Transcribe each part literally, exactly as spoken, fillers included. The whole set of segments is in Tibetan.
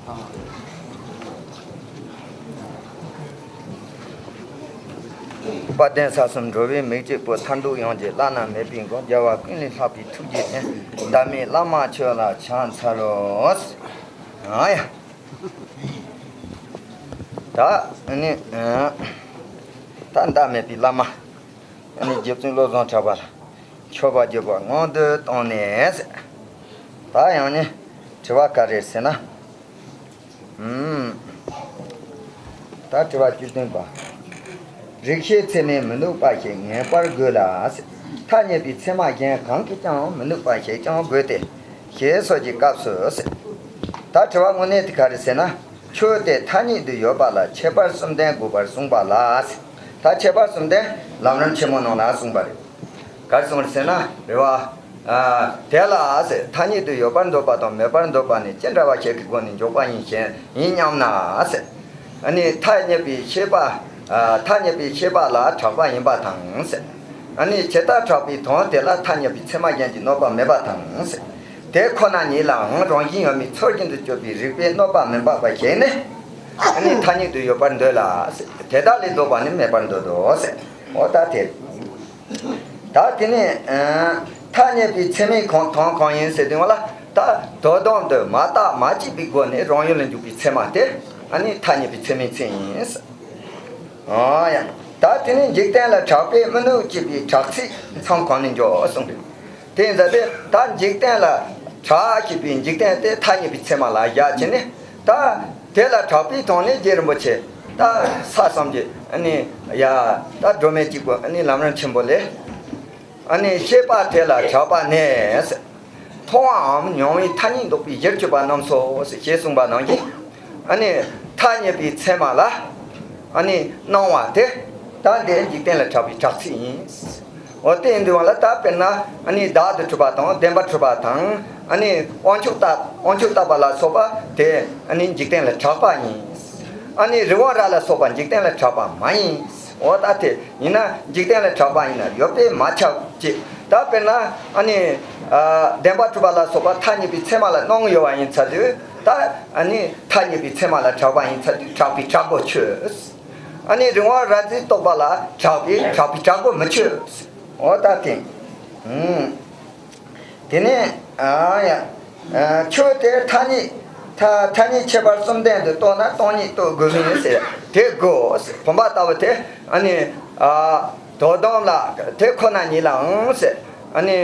དཔལ་ལྡན་ས་གསུམ་འགྲོ་བའི་མིག་གཅིག་པུ། མཐར་ཐུག་ཡོངས་ཀྱི་བླ་ན་མེད་པའི་མགོན། རྒྱལ་བ་ཀུན་ལས་ལྷག་པའི་ཐུགས་རྗེ་ཅན། འདབ་མའི་བླ་མ་ཁྱོད་ལ་ཕྱག་འཚལ་ལོ། ཨ་ཡ། ད་ནི་ད་འདབ་མེད་པའི་བླ་མ། ཨ་ནི་རྗེ་བཙུན་བློ་བཟང་གྲགས་པ་ལ་མཆོད་པ་བརྗོད་པ་སྔོན་དུ་བཏང་ནས། ད་ཡང་ནི་དྲི་བ་ག་རེ་ཟེར་ན། ཨུམ། ད་དྲི་བ་བཅུ་བདུན་པ། རིག་བྱེད་ཚད་མས་མི་འདུག་པ་ཞིག་ངེས་པར་དགོས་ལ། ཐ་སྙད་པའི་ཚད་མ་གཞན་གང་གིས་ཀྱང་མི་འདུག་པ་ཞིག་ཀྱང་དགོས་ཏེ། ཞེས་སོགས་ཀྱི་སྐབས་སུ། ད་དྲི་བ་དངོས་གནས་དེ་ག་རེ་ཟེར་ན། ཆོས་དེ་ཐ་སྙད་དུ་ཡོད་པ་ལ་ཁྱད་པར་གསུམ་ལྡན་དགོས་པར་གསུངས་པ་ལ། ད་ཁྱད་པར་གསུམ་ལྡན་ལམ་རིམ་ཆེན་མོ་ནང་ལ་གསུངས་པ་རེད། ག་རེ་གསུངས་རེད་ཟེར་ན། རེད་བ། ཨ། དེ་ལ་ཟེར། ཐ་སྙད་དུ་ཡོད་པར་འདོད་པ་དང་མེད་པར་འདོད་པ་ནི་ཅི་འདྲ་བ་ཞིག་གི་སྒོ་ནས་འཇོག་པ་ཡིན་ཞེས་ཡིན་སྙམ་ན་ཟེར། ཨ་ནི་ཐ་སྙད་པའི་ཤེས་པ། ཨ། ཐ་སྙད་པའི་ཤེས་པ་ལ་གྲགས་པ་ཡིན་པ་དང་ཟེར། ཨ་ནི་ཇི་ལྟར་གྲགས་པའི་དོན་དེ་ལ་ཐ་སྙད་པའི་ཚད་མ་གཞན་གྱིས་གནོད་པ་མེད་པ་དང་ཟེར། དེ་ཁོ་ན་ཉིད་ལའང་རང་བཞིན་ཡོད་མེད་ཚུལ་བཞིན་དུ་དཔྱོད་པའི་རིགས་པས་གནོད་པ་མི་འབབ་པ་ཞིག་ནི། ཨ་ནི་ཐ་སྙད་དུ་ཡོད་པར་འདོད་ལ་ཟེར། དེ་དག་ལས་ལྡོག་པ་ནི་མེད་པར་འདོད་དོ་ཟེར། འོ་ད་དེ། ད་དེ་ནས་ཨ། ཐ་སྙད་པའི་ཚད་མའི་གང་དོན་གང་ཡིན་ཟེར་དུས་ང་ལ། ད་དོན་དམ་དུ་མ་བརྟགས་མ་དཔྱད་པའི་སྒོ་ནས་རང་ཡུལ་ལ་འཇུག་པའི་ཚད་མ་དེ། ཨ་ནི་ཐ་སྙད་པའི་ཚད་མའི་མཚན་ཡིན། ཨ་ཡ། ད་དེ་ནས་འཇིག་རྟེན་ལ་གྲགས་པས་མི་ནུས་བྱས་པའི་གྲགས་ཚད་མཚམས་གང་ནས་འཇོག་གསུངས་པས། དེ་ཡིན་ཙང་དེ་ད་འཇིག་རྟེན་ལ་གྲགས་བྱས་པའི་འཇིག་རྟེན་དེ་ཐ་སྙད་པའི་ཚད་མ་ལ་བཞག་བྱས་ནས། ད་དེ་ལ་གྲགས་པའི་དོན་ནི་རྗེ་རིན་པོ་ཆེ་ད་ས་གསུམ་གྱི་ཨ་ནི་ཡ། ད་སྒྲོན་མེ་གཅིག་པུ་ཨ་ནི་ལམ་རིམ་ཆེན་པོ་ལས། ཨ་ནི་ཤེས་པ་དེ་ལ་གྲགས་པ་ནི། མཐོང་བའམ་མྱོང་བའི་ཐ་སྙད་འདོགས་པའི་གཞིར་གྱུར་པ་རྣམས་སོ་ཞེས་གསུངས་པ་ནང་བཞིན། ཨ་ནི་ཐ་སྙད་པའི་ཚད་མ་ལ་ཨ་ནི་སྣང་བ་དེ་ད་འདི་འཇིག་རྟེན་ལ་གྲགས་པའི་གྲགས་ཚད་ཡིན། འོ་དེ་ཡིན་དུས་ལ་ད་དཔེར་ན་ཨ་ནི་བདག་ཏུ་གྲུབ་པ་དང་བདེན་པར་གྲུབ་པ་དང་། ཨ་ནི་དབང་ཕྱུག་ལྟ་དབང་ཕྱུག་ལྟ་བུ་ལ་སོགས་པ་དེ་ཨ་ནི་འཇིག་རྟེན་ལ་གྲགས་པ་ཡིན། ཨ་ནི་རི་བོང་རྭ་ལ་སོགས་པ་འཇིག་རྟེན་ལ་གྲགས་པ་མ་ཡིན། འོ་ད་དེ་ཡིན་ན་འཇིག་རྟེན་ལ་གྲགས་པ་ཡིན་ན་ཡོད་པས་མ་ཁྱབ་ཅེས། ད་དཔེར་ན་ཨ་ནི་ཨ་བདེན་པར་གྲུབ་པ་ལ་སོགས་པ་ཐ་སྙད་པའི་ཚད་མ་ལ་སྣང་ཡོད་པ་ཡིན་ཚར་དུས། ད་ཨ་ནི་ཐ་སྙད་པའི་ཚད་མ་ལ་གྲགས་པ་ཡིན་ཚར་དུས་གྲགས་པའི་གྲགས་སྒོ་ཆོད། ཨ་ནི་རི་བོང་རྭ་རྫིས་རྟོག་པ་ལ་གྲགས་པའི་གྲགས་པའི་གྲགས་སྒོ་མི་ཆོད། འོ་ད་དེ། ཨུམ། དེ་ནས་ཨ་ཡ། ཨ་ཆོས་དེ་ཐ་སྙད། ཐ་ཐ་སྙད་ཁྱད་པར་གསུམ་ལྡན་དུ་རྟོགས་ན་སྟོང་ཉིད་རྟོགས་དགོས་མིན་ཟེར། དེ་དགོས། བུམ་པ་ལྟ་བུ་དེ་ཨ་ནི་ཨ་དོན་དམ་ལ་དེ་ཁོ་ན་ཉིད་ལའང་ཟེར། ཨ་ནི་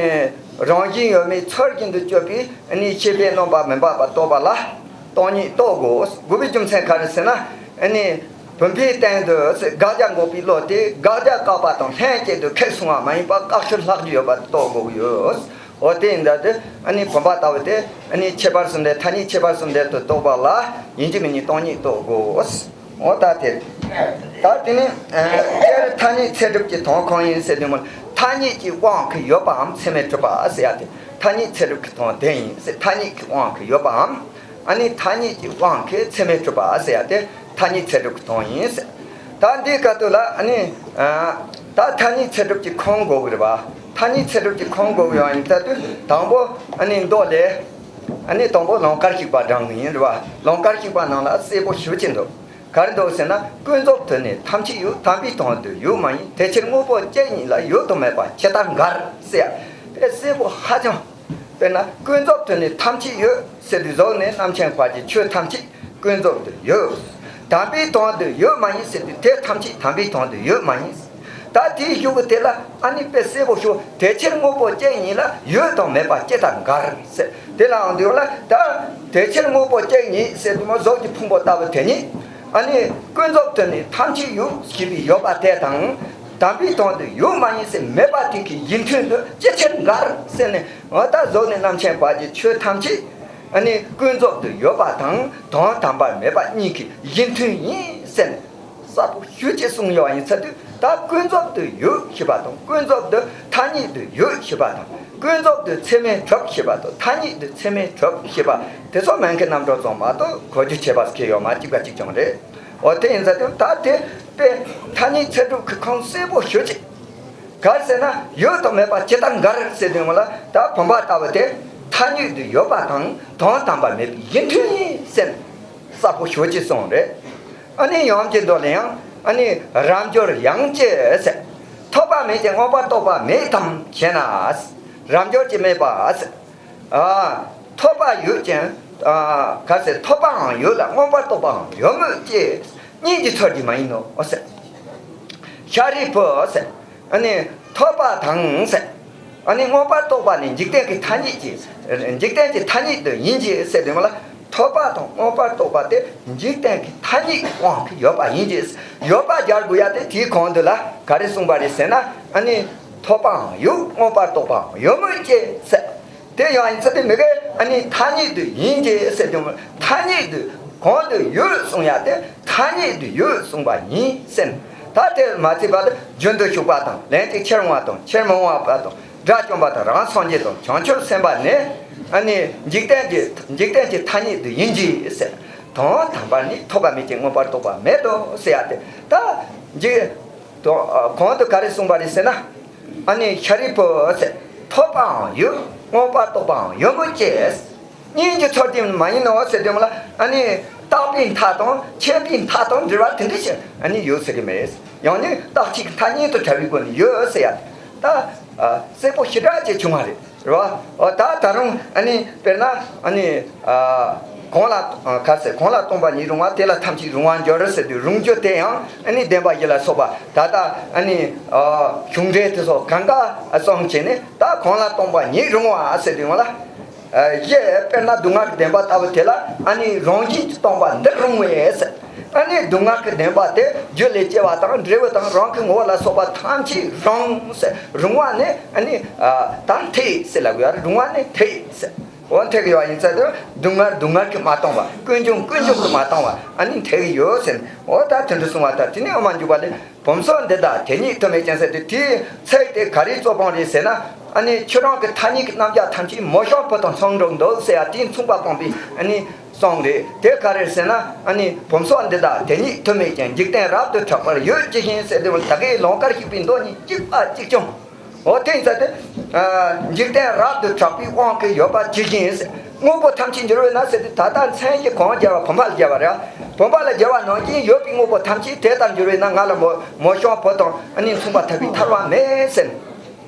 རང་བཞིན་ཡོད་མེད་ཚུལ་བཞིན་དུ་དཔྱོད་པའི་ཨ་ནི་ཤེས་པས་གནོད་པ་མི་འབབ་པ་རྟོགས་པ་ལ་སྟོང་ཉིད་རྟོགས་དགོས། དགོས་པའི་རྒྱུ་མཚན་ག་རེ་ཟེར་ན། ཨ་ནི་བུམ་པའི་སྟེང་དུ་དགག་བྱ་འགོག་པའི་བློ་དེ་དགག་བྱ་བཀག་པ་དང་ལྷན་སྐྱེས་སུ་ཁེགས་སོང་བ་མ་ཡིན་པར་བཀག་ཆོས་ལྷག་རྒྱུ་ཡོད་པ་རྟོགས་དགོས་ཀྱི་ཡོད། འོ་དེ་ཡིན་ད་དེ་ཨ་ནི་བུམ་པ་ལྟ་བུ་དེ་ཨ་ནི་ཁྱད་པར་གསུམ་ལྡན། ཐ་སྙད་ཁྱད་པར་གསུམ་ལྡན་དུ་རྟོགས་པ་ལ་ཡིན་གཅིག་མིན་གཉིས་སྟོང་ཉིད་རྟོགས་དགོས། འོ་ད་དེ། ད་དེ་ནི་སྤྱིར་ཐ་སྙད་ཚད་གྲུབ་ཀྱི་དོན་གང་ཡིན་ཟེར་དུས་མོ། ཐ་སྙད་ཀྱི་དབང་གིས་ཡོད་པའམ་ཚད་མས་གྲུབ་པ་ཟེར་ཡ་དེ། ཐ་སྙད་ཚད་གྲུབ་ཀྱི་དོན་དེ་ཡིན་ཟེར། ཐ་སྙད་ཀྱི་དབང་གིས་ཡོད་པའམ། ཨ་ནི་ཐ་སྙད་ཀྱི་དབང་གིས་ཚད་མས་གྲུབ་པ་ཟེར་ཡ་དེ་ཐ་སྙད་ཚད་གྲུབ་ཀྱི་དོན་ཡིན་ཟེར། ད་འདིའི་སྐབས་དུ་ལ་ཨ་ནི་ཨ་ད་ཐ་སྙད་ཚད་གྲུབ་ཀྱི་ཁུངས་དགོས་ཀྱི་རེད་པ། ཐ་སྙད་ཚད་གྲུབ་ཀྱི་ཁུངས་དགོས་ཀྱི་ཡོད་ཡིན་ད་དུས། དང་པོ་ཨ་ནི་མདོ་ལས། ཨ་ནི་དང་པོ་ལུང་དཀར་ཞིག་པ་བགྲང་གི་ཡིན་རེད་པ། ལུང་དཀར་ཞིག་པ་ནང་ལ་གསལ་པོ་ཞེ་པོ་ཅིག་འདུག་ག་རེ་འདུག་ཟེར་ན། ཀུན་རྫོབ་ཏུ་ནི་ཐམས་ཅད་ཡོད། དམ་པའི་དོན་དུ་ཡོད་མ་ཡིན། དེ་ཕྱིར་དངོས་པོ་གཅིག་ཉིད་ལ་ཡོད་དུ་མེད་པ་ཇི་ལྟར་འགལ་ཟེར་ཡ། དེ་གསལ་པོ་ཧ་ཅང་། དཔེར་ན་ཀུན་རྫོབ་ཏུ་ནི་ཐམས་ཅད་ཡོད་ཟེར་དུས་གཟུགས་ནས་རྣམ་མཁྱེན་བར་གྱི་ཆོས་ཐམས་ཅད་ཀུན་རྫོབ་ཏུ་ཡོད། དམ་པའི་དོན་དུ་ཡོད་མ་ཡིན་ཟེར་དུས་དེ་ཐམས་ཅད་དམ་པའི་དོན་དུ་ཡོད་མ་ཡིན། ད་དེའི་གཞུག་གུ་དེ་ལ་ཨ་ནི་དཔེ་གསལ་པོ་ཞུ། དེ་ཕྱིར་དངོས་པོ་གཅིག་ཉིད་ལ་ཡོད་དང་མེད་པ་ཇི་ལྟར་འགལ་ཟེར། དེ་ལའང་འདུག་ལ། ད་དེ་ཕྱིར་དངོས་པོ་གཅིག་ཉིད་ཟེར་དུས་མོ་གཟུགས་ཀྱི་ཕུང་པོ་ལྟ་བུ་དེ་ཉིད། ཨ་ནི་ཀུན་རྫོབ་ཏུ་ནི་ཐམས་ཅད་ཡོད་ཞེས་པའི་ཡོད་པ་དེ་དང་། དམ་པའི་དོན་དུ་ཡོད་མ་ཡིན་ཟེར་མེད་པ་དེ་གི་གཞི་མཐུན་དུ་ཅི་ཕྱིར་འགལ་ཟེར་ནས། འོ་ད་གཟུགས་ནས་རྣམ་མཁྱེན་བར་གྱི་ཆོས་ཐམས་ཅད་ཨ་ནི་ཀུན་རྫོབ་ཏུ་ཡོད་པ་དང་དོན་དམ་པར་མེད་པ་གཉིས་ཀྱི་གཞི་མཐུན་ཡིན་ཟེར་ནས་གསལ་པོ་ཞེ་པོ་ཅིག་གསུངས་ཡོད་པ་ཡིན་ཚར་དུས། ད་ཀུན་རྫོབ་ཏུ་ཡོད་ཞེས་པ་དང་། ཀུན་རྫོབ་ཏུ་ཐ་སྙད་དུ་ཡོད་ཞེས་པ་དང་། ཀུན་རྫོབ་ཏུ་ཚད་མས་གྲུབ་ཞེས་པ་དང་། ཐ་སྙད་དུ་ཚད་མས་གྲུབ་ཞེས་པ་དེ་ཚོ་མན་གྱི་རྣམ་གྲངས་ཙམ་མ་གཏོགས་གོ་རྒྱུ་ཁྱད་པར་ཁྱད་ཡོད་མ་གཅིག་པ་གཅིག་ཀྱང་རེད། འོ་དེ་ཡིན་ཙང་དེ་ད་དེ་དཔེ་ཐ་སྙད་ཚད་གྲུབ་ཀྱི་ཁུངས་གསལ་པོ་ཞེ་པོ་ཅིག་ག་རེ་ཟེར་ན། ཡོད་དང་མེད་པ་ཇི་ལྟར་འགལ་ཟེར་དུས་མོ་ལ། ད་བུམ་པ་ལྟ་བུ་དེ་ཐ་སྙད་དུ་ཡོད་པ་དང་དོན་དམ་པར་མེད་པའི་གཞི་མཐུན་ཡིན་ཟེར། གསལ་པོ་ཞེ་ཅིག་གསུངས་རེད། ཨ་ནི་ཡང་གི་མདོ་ལ་ཡང་ཨ་ནི་རབ་འབྱོར་ཡང་སྐྱེ་ཟེར། ཐོབ་པ་མེད་ཅིང་མངོན་པར་རྟོགས་པ་མེད་དམ་ཞེ་ན། རབ་འབྱོར་གྱི་སྨྲས་པ་ཟེར། ཨ། ཐོབ་པ་ཡོད་ཅིང་། ཨ། ག་ཟེར། ཐོབ་པའང་ཡོད་ལ་མངོན་པར་རྟོགས་པའང་ཡོད་མོད་ཀྱི། སྙིང་རྗེ་ཚོར་གྱི་མ་ཡིན་ནོ་ཟེར། ཤཱ་རིའི་བུ་ཟེར། ཨ་ནི་ཐོབ་པ་དང་ཟེར། ཨ་ནི་མངོན་པར་རྟོགས་པ་ནི་འཇིག་རྟེན་གྱི་ཐ་སྙད་ཀྱི། འཇིག་རྟེན་གྱི་ཐ་སྙད་དུ་ཡིན་གྱི་ཟེར་དུས་མ་ལ། ཐོབ་པ་དང་མངོན་པར་རྟོགས་པ་དེ་འཇིག་རྟེན་གྱི་ཐ་སྙད་དབང་གིས་ཡོད་པ་ཡིན་གྱི། ཡོད་པ་སྦྱར་དགོས་ཡ་དེ་དེའི་གོང་དུ་ལ་ག་རེ་གསུངས་པ་རེད་ཟེར་ན། ཨ་ནི་ཐོབ་པའང་ཡོད། མངོན་པར་རྟོགས་པའང་ཡོད་མོད་ཀྱི་ཟེར། དེ་ཡང་ཡིན་ཚུལ་དེ་མི་དགེ། ཨ་ནི་ཐ་སྙད་དུ་ཡིན་གྱི་ཟེར་དུས་མ་ལ། ཐ་སྙད་དུ་གོང་དུ་ཡོད་གསུང་ཡ་དེ་ཐ་སྙད་དུ་ཡོད་གསུངས་པ་ཡིན་ཟེར། ད་དེ་མ་ཚད་པ་ལ་རྒྱུན་དུ་ཞུགས་པ་དང་། ལན་ཅིག་ཕྱིར་འོང་བ་དང་། ཕྱིར་མི་འོང་བ་དང་། དགྲ་བཅོམ་པ་དང་། རང་སངས་རྒྱས་དང་། བྱང་ཆུབ་སེམས་དཔའ་ནི་ཨ་ནི་འཇིག་རྟེན་གྱི། འཇིག་རྟེན་གྱི་ཐ་སྙད་དུ་ཡིན་གྱི་ཟེར། དོན་དམ་པར་ནི་ཐོབ་པ་མེད་ཅིང་མངོན་པར་རྟོགས་པ་མེད་དོ་ཟེར་ཡ་དེ། ད་འཇིག་དོ། གོང་དུ་ག་རེ་གསུངས་པ་རེད་ཟེར་ན། ཨ་ནི་ཤཱ་རིའི་བུ་ཟེར། ཐོབ་པའང་ཡོད། མངོན་པར་རྟོགས་པའང་ཡོད་མོད་ཀྱི། སྙིང་རྗེ་ཚོར་གྱི་མ་ཡིན་ནོ་ཟེར་དུས་མ་ལ། ཨ་ནི་བརྟག་པའི་མཐའ་དང་ཆད་པའི་མཐའ་དང་འབྲེལ་བ་དེ་འདྲ་ཞིག་ཨ་ནི་ཡོད་ཟེར་གྱི་མེད། ཡང་ནི་བརྟག་ཕྱིའི་མཐའ་གཉིས་དུ་བྲལ་བའི་སྒོ་ནས་ཡོད་ཟེར་ཡ། ད་ཨ་གསལ་པོ་ཞེ་དྲག་ཅིག་བྱུང་བ་རེད། རེད་བ། འོ་ད་ད་རུང་ཨ་ནི་དཔེར་ན་ཨ་ནི་ཨ་གོང་ལ་ཨ་ག་ཟེར། གོང་ལ་སྟོང་པ་ཉིད་རུང་བ། དེ་ལ་ཐམས་ཅད་རུང་བར་འགྱུར་ཟེར་དུས། རུང་རྒྱུ་དེ་ཡང་ཨ་ནི་བདེན་པ་བཞི་ལ་སོགས་པ། ད་ལྟ་ཨ་ནི་ཨ་གཞུང་འགྲེལ་དེ་ཚོ་གང་ག་བསམ་བྱས་ནས། ད་གོང་ལ་སྟོང་པ་ཉིད་རུང་བ་ཟེར་དུས་མ་ལ། ཨ་གཞི་དཔེར་ན་སྡུག་བསྔལ་གྱི་བདེན་པ་ལྟ་བུ་དེ་ལ། ཨ་ནི་རང་བཞིན་གྱིས་སྟོང་པ་འདིར་རུང་བས་ཟེར། ཨ་ནི་སྡུག་བསྔལ་གྱི་བདེན་པ་དེ་རྒྱུ་ལས་སྐྱེ་བ་དང་། འབྲས་བུ་དང་། རང་གི་ངོ་བོ་ལ་སོགས་པ་ཐམས་ཅད་རུང་ཟེར། རུང་བ་ནི་ཨ་ནི་ཨ་ད་འཐད་ཟེར་ལབ་དགོས་ཡ་རེད། རུང་བ་ནི་འཐད་ཟེར། འོ་འཐད་ཀྱི་ཡོད་པ་ཡིན་ཙང་དེ་སྡུག་བསྔལ་སྡུག་བསྔལ་གྱིས་མ་སྟོང་བ། ཀུན་འབྱུང་ཀུན་འབྱུང་གིས་མ་སྟོང་བ་ཨ་ནི་འཐད་ཀྱི་ཡོད་ཟེར། འོ་ད་དེ་འདྲ་གསུངས་པ་དང་། དེ་ནས་དབུ་མ་འཇུག་པ་ལས། བུམ་སོགས་འདི་དག་དེ་ཉིད་དུ་མེད་ཅིང་ཟེར་དུས། དེའི་ཚིག་དེ་ག་རེའི་རྩོད་སྤོང་རེད་ཟེར་ན། ཨ་ནི་ཁྱོད་རང་གི་ཐ་སྙད་ཀྱི་རྣམ་གཞག་ཐམས་ཅད་མོ་གཤམ་བུ་དང་མཚུངས་འགྲོ་འདུག་ཟེར་ཡ་དེའི་མཚུངས་པ་སྤངས་པའི་ཨ་ནི་གསུང་རེད། དེ་ག་རེ་རེད་ཟེར་ན། ཨ་ནི་བུམ་སོགས་འདི་དག་དེ་ཉིད་དུ་མེད་ཅིང་། འཇིག་རྟེན་རབ་ཏུ་གྲགས་པར་ཡོད་ཇི་བཞིན་ཟེར་དུས། ད་གིན་ལོང་ཀར་ཞུགས་པའི་མདོ་གཉིས་གཅིག་པ་གཅིག་རྐྱང་། འོ་དེ་ཡིན་ཙང་དེ། ཨ་འཇིག་རྟེན་རབ་ཏུ་གྲགས་པའི་དབང་གིས་ཡོད་པ་ཇི་བཞིན་ཟེར། དངོས་པོ་ཐམས་ཅད་འགྱུར་བས་ན་ཟེར་དུས། ད་ལྟ་མཚན་གཞི་གང་སྦྱར་བ། བུམ་པ་ལ་སྦྱར་བ་རེད། བུམ་པ་ལ་སྦྱར་བ་ནང་བཞིན་ཡོད་པའི་དངོས་པོ་ཐམས་ཅད་དེ་ལྟར་འགྱུར་བས་ན། ང་ལ་མོ་མོ་གཤམ་བུ་དང་ཨ་ནི་མཚུངས་པ་ཐོབ་པའི་ཐར་བ་མེད་ཟེར།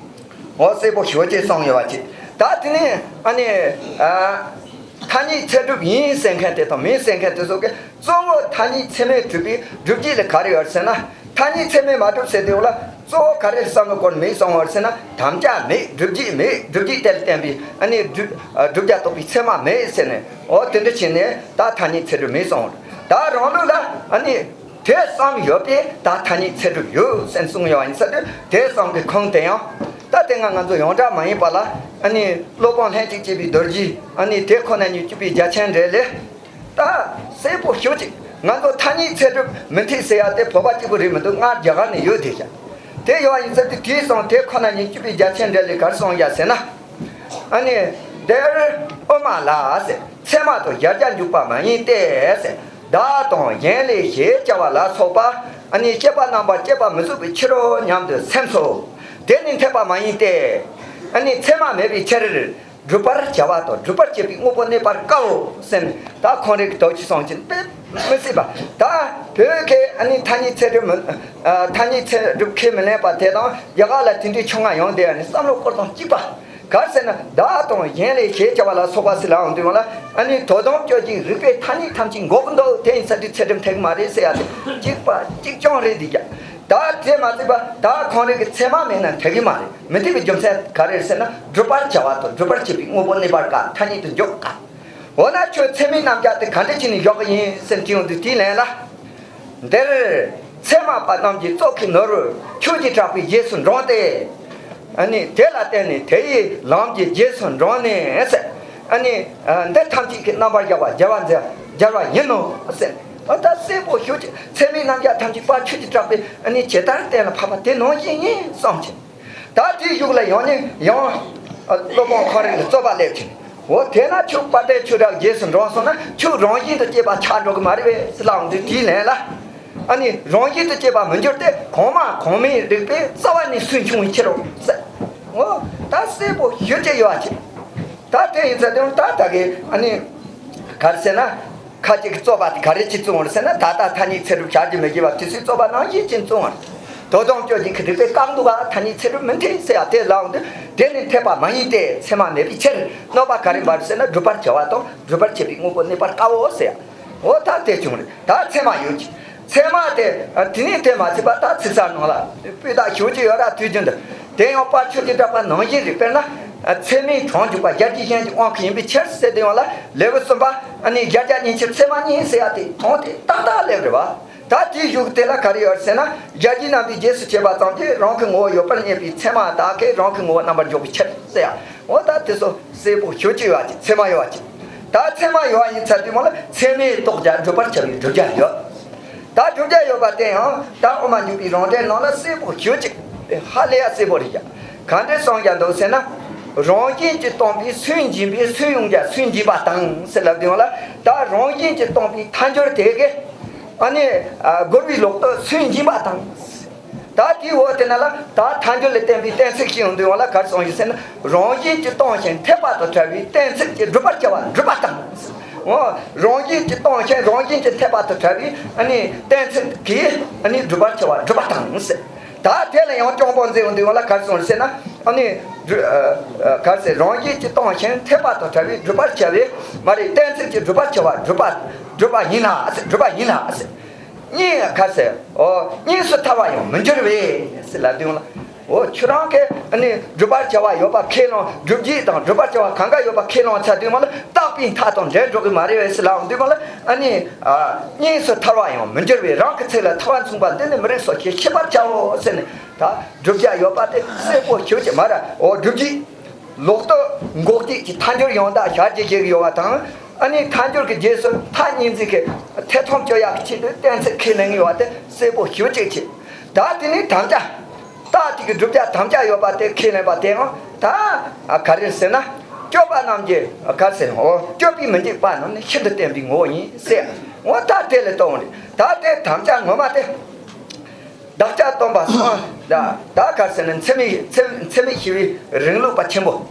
འོ་གསལ་པོ་ཞེ་ཅིག་གསུངས་ཡོད་པ་ཅིག། ད་དེ་ནས་ཨ་ནི་ཨ་ཐ་སྙད་ཚད་གྲུབ་ཡིན་ཟེར་མཁན་དེ་དང་མིན་ཟེར་མཁན་དེ་ཚོ་གིས། གཙོ་བོ་ཐ་སྙད་ཚད་མས་གྲུབ་པའི་སྒྲུབ་བྱེད་ལ་ག་རེ་ཡོད་ཟེར་ན། ཐ་སྙད་ཚད་མས་མ་གྲུབ་ཟེར་དུས་ལ། གཙོ་བོ་ག་རེ་བསམ་བློ་བསྐོར་མེད་གསུངས་པ་རེད་ཟེར་ན། དམ་བཅའ་མེད། སྒྲུབ་བྱེད་མེད། སྒྲུབ་བྱེད་དེ་ལ་བརྟེན་པའི་ཨ་ནི་སྒྲུབ་ཨ་བསྒྲུབ་བྱ་རྟོགས་པའི་ཚད་མ་མེད་ཟེར་ནས། འོ་དེ་འདྲ་བྱས་ནས་ད་ཐ་སྙད་ཚད་གྲུབ་མེད་གསུངས་པ་རེད། ད་རང་ལུགས་ལ་ཨ་ནི་དེ་བསམ་ཡོད་པས་ད་ཐ་སྙད་ཚད་གྲུབ་ཡོད་ཟེར་གསུངས་ཡོད་པ་ཡིན་ཙང་དེ། དེ་བསམ་གྱི་ཁུངས་དེ་ཡང་། ད་དེ་སྔ་ང་ཚོ་ཡོངས་གྲགས་མ་ཡིན་པ་ལ། ཨ་ནི་སློབ་དཔོན་ལྷན་ཅིག་སྐྱེས་པའི་རྡོ་རྗེ། ཨ་ནི་དེ་ཁོ་ན་ཉིད་བཅུ་པའི་རྒྱ་ཆེན་འགྲེལ་ལས། ད་གསལ་པོ་ཞེ་ཅིག། ང་ཚོ་ཐ་སྙད་ཚད་གྲུབ་མི་འཐད་ཟེར་ཡ་དེ་བོད་པ་གཅིག་པུ་རེད་མི་འདུག། སྔར་རྒྱ་གར་ནས་ཡོད་དེ་བཞག། དེ་ཡོད་པ་ཡིན་ཙང་དེ་དེའི་གསུང་དེ་ཁོ་ན་ཉིད་བཅུ་པའི་རྒྱ་ཆེན་འགྲེལ་ལས་ག་རེ་གསུངས་ཡ་ཟེར་ན། ཨ་ནི་འདིར་དབུ་མ་ལ་ཟེར། ཚད་མ་དང་གཞལ་བྱ་འཇུག་པ་མ་ཡིན་ཏེ་ཟེར། བདག་དང་གཞན་ལས་ཞེས་བྱ་བ་ལ་སོགས་པ། ཨ་ནི་སྐྱེས་པ་རྣམ་པར་སྐྱེས་པ་མི་གཟུགས་པའི་ཕྱིར་རོ་སྙམ་དུ་སེམས་སོ། དེ་ནི་འཐད་པ་མ་ཡིན་ཏེ། ཨ་ནི་ཚད་མ་མེད་པའི་ཕྱིར། བསྒྲུབ་པར་བྱ་བ་དང་བསྒྲུབ་པར་བྱེད་པའི་དངོས་པོ་གནས་པར་དཀའོ་ཟེར་ནས། ད་ཁོང་རང་གི་དོགས་ཀྱི་གསུང་ཅན་དཔེ་མི་སྲིད་པ། ད་བོད་ཀྱི་ཨ་ནི་ཐ་སྙད་ཚད་གྲུབ་མི་ཨ་ཐ་སྙད་ཚད་གྲུབ་ཁས་མི་ལེན་པ་དེ་དང་། རྒྱ་གར་ལ་དེ་འདྲའི་ཕྱོགས་སྔ་ཡོང་དེ། ཨ་ནི་བསམ་བློ་སྐོར་དང་གཅིག་པ། ག་རེ་ཟེར་ན། བདག་དང་གཞན་ལས་ཞེས་བྱ་བ་ལ་སོགས་པ་ཟེར་ལབ་ཡོང་དུས་ལ། ཨ་ནི་དོ་དམ་གཅོད་ཅིང་རིགས་པའི་ཐ་སྙད་ཐམས་ཅད་འགོག་གི་འདུག། དེ་ཡིན་ཙང་དེ་ཚད་གྲུབ་འཐད་གི་མ་རེད་ཟེར་ཡ་དེ་གཅིག་པ་གཅིག་རྐྱང་རེད་འདི་ཀྱང་། ད་དེ་མ་ཚད་པ་ད་ཁོང་རང་གི་ཚད་མ་མེད་ན་འཐད་གི་མ་རེད། མི་འཐད་པའི་རྒྱུ་མཚན་ག་རེ་རེད་ཟེར་ན། བསྒྲུབ་པར་བྱ་བ་དང་བསྒྲུབ་པར་བྱེད་པའི་དངོས་པོ་གནས་པར་དཀའ། ཐ་སྙད་དུ་འཇོག་དཀའ། འོ་ན་ཁྱོད་ཚད་མའི་རྣམ་གཞག་དེ་ག་འདྲ་བྱས་ནས་འཇོག་གི་ཡིན་ཟེར་དྲིས་ཡོང་དུས། དེའི་ལན་ལ། འདིར་ཚད་མ་པ་རྣམས་ཀྱིས་བཙོག་གི་ནོར་བུ་ཁྱོད་ཀྱིས་དྲག་པོའི་རྗེས་སུ་འབྲངས་ཏེ། ཨ་ནི་དེ་ལ་བརྟེན་ནས་དེ་ཡི་ལམ་གྱི་རྗེས་སུ་འབྲངས་ནས་ཟེར། ཨ་ནི་འདི་ཐམས་ཅད་ཀྱི་རྣམ་པར་གཞག་པ་སྦྱར་བ་མཛད་སྦྱར་བ་ཡིན་ནོ་ཟེར། ཨ་ད་གསལ་པོ་ཞེ་ཅིག། ཚད་མའི་རྣམ་གཞག་ཐམས་ཅད་པ་ཁྱོད་ཀྱིས་དྲག་པོའི་ཨ་ནི་ཇི་ལྟར་གཏན་ལ་ཕབ་པ་དེ་ནང་བཞིན་ཡིན་བསམ་གྱི། ད་དེའི་གཞུག་ལ་ཡང་ནས་ཡང་སློབ་དཔོན་ཁོ་རང་གི་རྩོད་པ་སླེབས་ཕྱིན། འོ་དེས་ན་ཁྱོད་དཔལ་ལྡན་ཆོས་གྲགས་རྗེས་སུ་འབྲངས་སོང་ན། ཁྱོད་རང་བཞིན་དུ་སྐྱེས་པ་ཆགས་འགྲོ་གི་མ་རེད་པས་ཟེར་ལབ་འདུག། དེའི་ལན་ལ། ཨ་ནི་རང་བཞིན་དུ་སྐྱེས་པ་མི་འགྱུར་ཏེ། གོང་མ་གོང་མའི་རིགས་པས་རྩ་བ་ནས་སུན་ཕྱུང་བའི་ཕྱིར་རོ་ཟེར། འོ་ད་གསལ་པོ་ཞེ་ཅིག་ཡོད་པ་ཅིག། ད་དེ་ཡིན་ཙང་དེ་ད་ད་གི་ཨ་ནི་ག་རེ་ཟེར་ན། ཁ་ཅིག་གིས་རྩོད་པ་དེ་ག་རེ་བྱས་བཙོང་བ་རེད་ཟེར་ན། ད་ལྟ་ཐ་སྙད་ཚད་གྲུབ་བྱ་རྒྱུ་མི་དགོས་པ་དེ་ཚོའི་རྩོད་པ་ནང་བཞིན་བྱས་བཙོང་བ་རེད། དོ་དམ་བཅོ་བརྒྱད་ཀྱི་རིགས་པས་བཀག་འདུག་ག་ཐ་སྙད་ཚད་གྲུབ་མི་འཐད་ཟེར་ཡ་དེ་ལའང་འདུག་དེ་ནི་འཐད་པ་མ་ཡིན་ཏེ། ཚད་མ་མེད་པའི་ཕྱིར། གནོད་པ་ག་རེ་འབབ་ཟེར་ན། སྒྲུབ་པར་བྱ་བ་དང་སྒྲུབ་པར་བྱེད་པའི་དངོས་པོ་གནས་པར་དཀའོ་ཟེར་ཡ། འོ་ད་དེ་བྱུང་རེད། ད་ཚད་མ་ཡོད་ཀྱི། ཚད་མ་དེ་དེ་ནི་དེ་མ་ཚད་པ། ད་ཚིག་གསལ་ནང་ལ་སྤུས་དག་ཞེ་པོ་ཅིག་ཡོད་ར། དུས་རྒྱུན་དུ། དེ་ཡང་དཔལ་ཆོས་ཀྱི་གྲགས་པ་ནང་བཞིན་རེད། དཔེར་ན། ཚད་མའི་གྲངས་འཇོག་པ་གཞལ་བྱའི་གཞན་གྱི་དབང་གིས་ཡིན་པའི་ཕྱིར་ཟེར་དུས་ཡང་ལ། ལེའུ་གསུམ་པ། ཨ་ནི་གཞལ་བྱ་གཉིས་ཕྱིར་ཚད་མ་གཉིས་ཟེར་ཡ་དེ་དོན་དེ་ཏག་ཏག་སླེབས་རེད་བ། ད་དེའི་གཞུག་དེ་ལ་ག་རེ་ཡོད་ཟེར་ན། གཞལ་བྱའི་རྣམ་པའི་རྗེས་སུ་བྱེད་པ་ཙམ་གྱིས་རང་གི་ངོ་བོ་ཡོད་པར་བསྙད་པའི་ཚད་མ་དག་གིས་རང་གི་ངོ་བོ་རྣམ་པར་འཇོག་པའི་ཕྱིར་ཟེར་ཡ། འོ་ད་དེ་ཚོ་གསལ་པོ་ཞེ་པོ་ཅིག་ཡོད་ཀྱི། ཚད་མ་ཡོད་ཀྱི། ད་ཚད་མ་ཡོད་པ་ཡིན་ཚར་དུས་མ་ལ། ཚད་མས་རྟོགས་བྱ་བསྒྲུབ་པར་བྱ་བའི་བསྒྲུབ་བྱ་ཡོད། ད་བསྒྲུབ་བྱ་ཡོད་པ་དེ་ཡང་ད་དབུ་མ་འཇུག་པའི་རང་འགྲེལ་ནང་ལ་གསལ་པོ་ཞེ་པོ་ཅིག་ཧ་ལས་ཡ་གསལ་པོ་རེད་ཀྱང་། ག་འདྲས་གསུངས་ཀྱང་འདུག་ཟེར་ན། རང་བཞིན་གྱིས་སྟོང་པའི་སུན་འབྱིན་པའི། སུན་དབྱུང་བྱ་སུན་འབྱིན་པ་དང་ཟེར་ལབ་དུས་ཡང་ལ། ད་རང་བཞིན་གྱིས་སྟོང་པའི་ཐལ་འགྱུར་དེ་གིས་ཨ་ནི་རྒོལ་བའི་ལོག་རྟོག་སུན་འབྱིན་པ་དང་། ད་དེའི་འོག་དེ་ན་ལ། ད་ཐལ་འགྱུར་ལ་བརྟེན་པའི་གཏན་ཚིགས་ཤིག་ཡོང་དུས་ཡང་ལ་ག་རེ་གསུངས་ཡོད་ཟེར་ན། རང་བཞིན་གྱིས་སྟོང་ཞིང་འཐད་པ་དང་བྲལ་བའི་གཏན་ཚིགས་ཀྱིས་བསྒྲུབ་པར་བྱ་བ་བསྒྲུབ་པ་དང་། འོ། རང་བཞིན་གྱིས་སྟོང་ཞིང་རང་བཞིན་གྱིས་འཐད་པ་དང་བྲལ་བའི་ཨ་ནི་གཏན་ཚིགས་ཀྱིས་ཨ་ནི་བསྒྲུབ་པར་བྱ་བ་བསྒྲུབ་པ་དང་ཟེར། ད་དེ་ལ་ཡང་སྐྱོང་པོ་མཛད་ཡོང་དུས་ཡང་ལ་ག་རེ་གསུངས་ཟེར་ན། ཨ་ནི་སྒྲུ་ཨ་ཨ་ག་རེ་ཟེར། རང་བཞིན་གྱིས་སྟོང་ཞིང་འཐད་པ་དང་བྲལ་བའི་བསྒྲུབ་པར་བྱ་བའི་མ་རེད། གཏན་ཚིགས་ཀྱིས་བསྒྲུབ་པར་བྱ་བ་བསྒྲུབ་པ་བསྒྲུབ་པ་ཡིན་ལ་ཟེར། བསྒྲུབ་པ་ཡིན་ལ་ཟེར། གཉིས་ག་ཟེར། ཨོ། གཉིས་སུ་ཐར་བར་ཡང་མི་འགྱུར་བས་ཟེར་ལབ་དུས་ལ། ཨོ། ཁྱོད་རང་གིས་ཨ་ནི་བསྒྲུབ་པར་བྱ་བ་ཡོད་པ་ཁས་བླངས། སྒྲུབ་བྱེད་དང་བསྒྲུབ་པར་བྱ་བ་གང་ག་ཡོད་པ་ཁས་བླངས་ཚར་དུས་མ་ལ། རྟག་པའི་མཐའ་དང་འབྲལ་འགྲོ་གི་མ་རེད་བས་ཟེར་ལབ་དུས་མ་ལ། ཨ་ནི་ཨ་གཉིས་སུ་ཐར་བར་ཡང་མི་འགྱུར་བས། རང་གི་ཚིག་ལ་ཐལ་བ་མཚུངས་པ་འདི་ནི་མི་རིགས་སོ་ཞེས་ཤེས་པར་བྱའོ་ཟེར་ནས། ད་བསྒྲུབ་བྱ་ཡོད་པ་དེ་གསལ་པོ་ཞེ་པོ་ཅིག་མ་ར། ཨོ། སྒྲུབ་བྱེད། ལོག་རྟོག་འགོག་བྱེད་ཀྱི་ཐལ་འགྱུར་ཡང་དག་གཞལ་བྱའི་གཞན་གྱི་ཡོད་པ་དང་། ཨ་ནི་ཐལ་འགྱུར་གྱི་རྗེས་སུ་མཐའ་གཉིས་འཛིན་གྱི་ཐེ་ཚོམ་གཅོད་ཡག་གི་ཆེད་དུ་གཏན་ཚིགས་ཁས་ལེན་ཡོད་པ་དེ་གསལ་པོ་ཞེ་པོ་ཅིག་བྱེད། ད་དེ་ནས་དམ་བཅའ། རྟགས་དེ་གི་བསྒྲུབ་བྱ་དམ་བཅའ་ཡོད་པ་དེ་ཁས་ལེན་པ་དེའང་ད་ཨ་ག་རེ་ཟེར་ན། སྤྱོད་པ་རྣམས་ཀྱི་ག་རེ་ཟེར། འོ། སྤྱོད་པའི་མི་འཇིགས་པ་རྣམས་ནི་ཤིན་ཏུ་བརྟན་པའི་ངོ་བོ་ཡིན་ཟེར། འོ། ད་དེ་ལ་ལྟོས་འོང་རེད། ད་དེ་དམ་བཅའ་ངོ་མ་དེ། བདག་ཅག་སྟོན་པ་སངས། ད་ད་ག་རེ་ཟེར་ན། འཚེ་མེད་འཚེ་འཚེ་མེད་ཞི་བའི་རིང་ལུགས་པ་ཆེན་པོ།